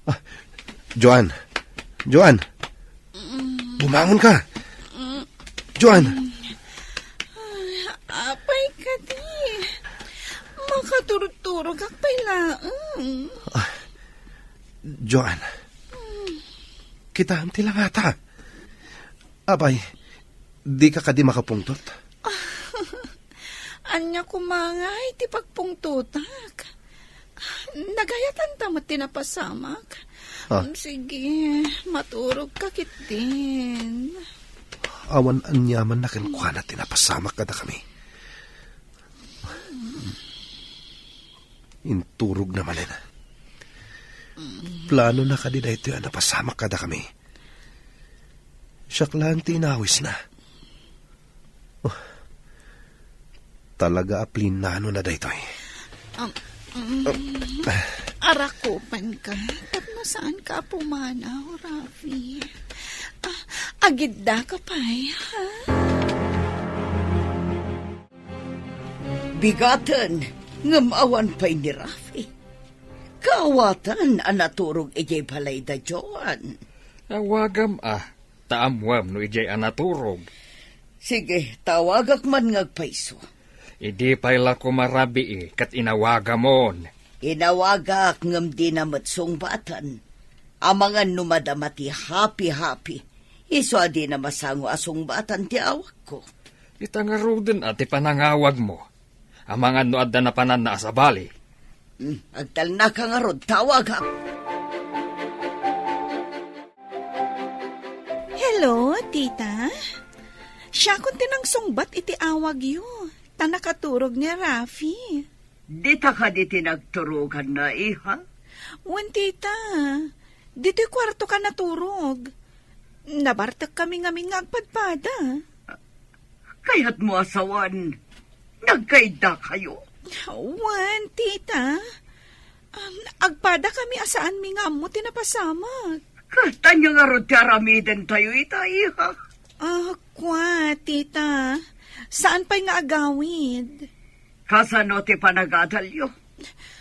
Ah, Joan. Joan. Bumangon ka. Joan. Ay, apay kadi. Makaturturogak pay laeng. Ah, Joan. Kitaem ti langata. Apay, dika kadi makapungtot? Ania koma ngay ti pagpungtotak? Nagayatanta met ti napasamak. Ah. Sige, maturogka ketdin. Awan aniamanna kenkuana ti napasamak kadakami. Inturogna manen. Planona kadi daytoy a napasamak kadakami? Siak laeng ti inawisna. Oh, talaga a plinanona daytoy. Um, um, arakupanka, tapno saanka a pumanaw, Rafi. Ah, agiddaka pay, ha? Bigaten, ngem awan pay ni Rafi. Kaawatan a naturog idiay balay da Joan. Awagam a, ta ammoem no idiay a naturog. Sige, tawagak man nga agpayso. Idi pay la koma rabii ket inawagamon. Inawagak ngem dina met sungbaten. Amangan no madama ti hapi-hapi, isu a dina masango a sungbaten ti awagko. Ita ngaruden a ti panangawagmo. Amangan no adda napananna a sabali. Hmm, agtalnaka ngarud, tawagak. Hello, tita. Siakon ti nangsungbat iti awagyo, ta nakaturog ni Rafi. Dita kadi ti nagturoganna, iha? Wen, tita. Ditoy kuartoka naturog. Nabartek kami ngamin nga agpadpada. Kayatmo a sawen, nagkaiddakayo? Wen, tita. Um, agpada kami a saanmi nga ammo ti napasamak. Ket ania ngarud ti aramidentayo ita, iha? Ah, kua, tita. Saan pay nga agawid. Kasano ti panagadalyo?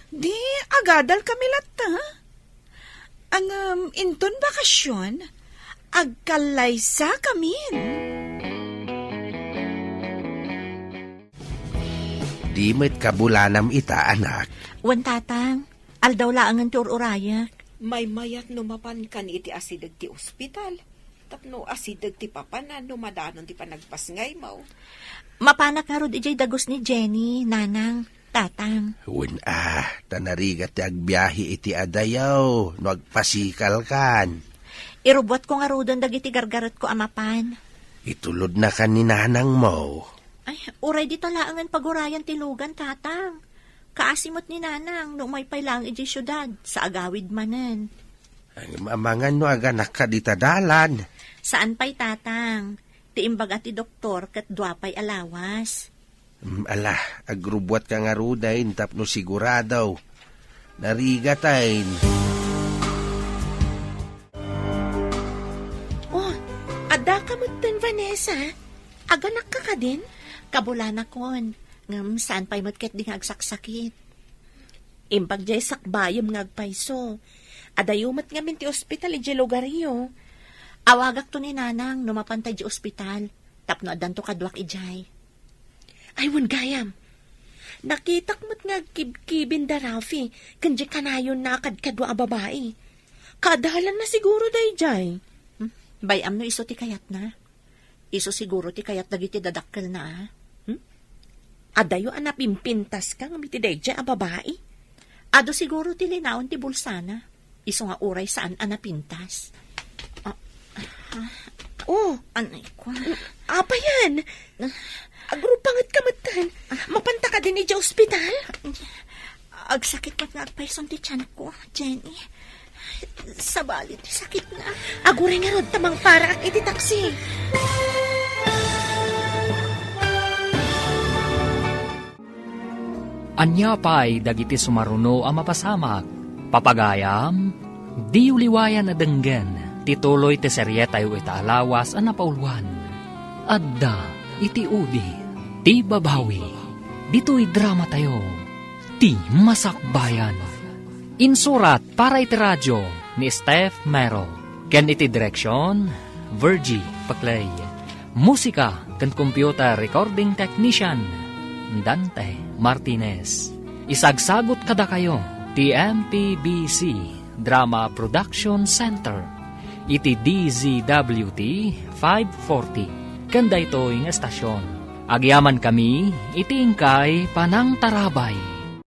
Di, agadal kami latta. Ngem, inton bakasion, agkallaysa kamin. Di met kabulanam ita, anak. Wen, tatang. Aldaw laengen ti ur-urayek. Maymayat no mapankan iti asideg ti ospital. Tapno asideg ti papanan no madanon ti panagpasngaymo. Mapanak ngarud idiay dagus ni Jenny, nanang, tatang. Wen a, ta narigat ti agbiahe iti adayo no agpasikalkan. Irubbuatko ngaruden dagiti gargaretko a mapan. Itulodnakan ni nanangmo. Ay, uray dita laengen pagurayan ti lugan, tatang. Kaasi met ni nanang no umay pay laeng idiay siudad, sa agawid manen. Ay, amangan no aganakka dita dalan. Saan pay, tatang. Ti imbaga ti doktor ket dua pay a lawas. Mm, ala, agrubbuatka ngaruden tapno sigurado. Narigaten. Oh, addaka metten, Vanessa. Aganakka kadin? Kabulanakon. Ngem saan pay met ketdi nga agsaksakit. Imbag diay sakbayem nga agpayso. Adayo met ngamin ti ospital idiay lugaryo. Awagakto ni nanang no mapanta idiay ospital, tapno addanto kaduak idiay. Ay, wen gayam. Nakitak met nga agkibkibin da Rafi ken diay kanayonna a kadkadua a babai. Kaadalanna siguro daydiay. Hmm? Bay-am no isu ti kayatna. Isu siguro ti kayat dagiti dadakkelna, a? Hmm? Adayo a napimpintaska ngem iti daydiay a babai. Adu siguro ti linaon ti bulsana. Isu nga uray saan a napintas. Ah, ah, Oh, anay ko. Apayan? Agrupanget ka metten. Mapanta ka din idiay ospital? Agsakit met nga agpayson ti tianko, Jenny. Sabali ti sakit na. Aguray ngarud ta mangparaak iti taksi. Ania pay dagiti sumaruno a mapasamak? Papagayam, diyo liwayan a denggen ti tuloy ti serietayo ita a lawas a napauluan. Adda iti udi ti babawi. Ditoy dramatayo, ti masakbayan. Insurat para iti radio ni Steph Mero, ken iti direksion, Virgie Paclay. Musika ken computer recording technician, Dante Martinez. Isagsagut kadakayo ti M P B C Drama Production Center iti D Z W T five forty ken daytoy nga estasion. Agyamankami iti inkay panangtarabay.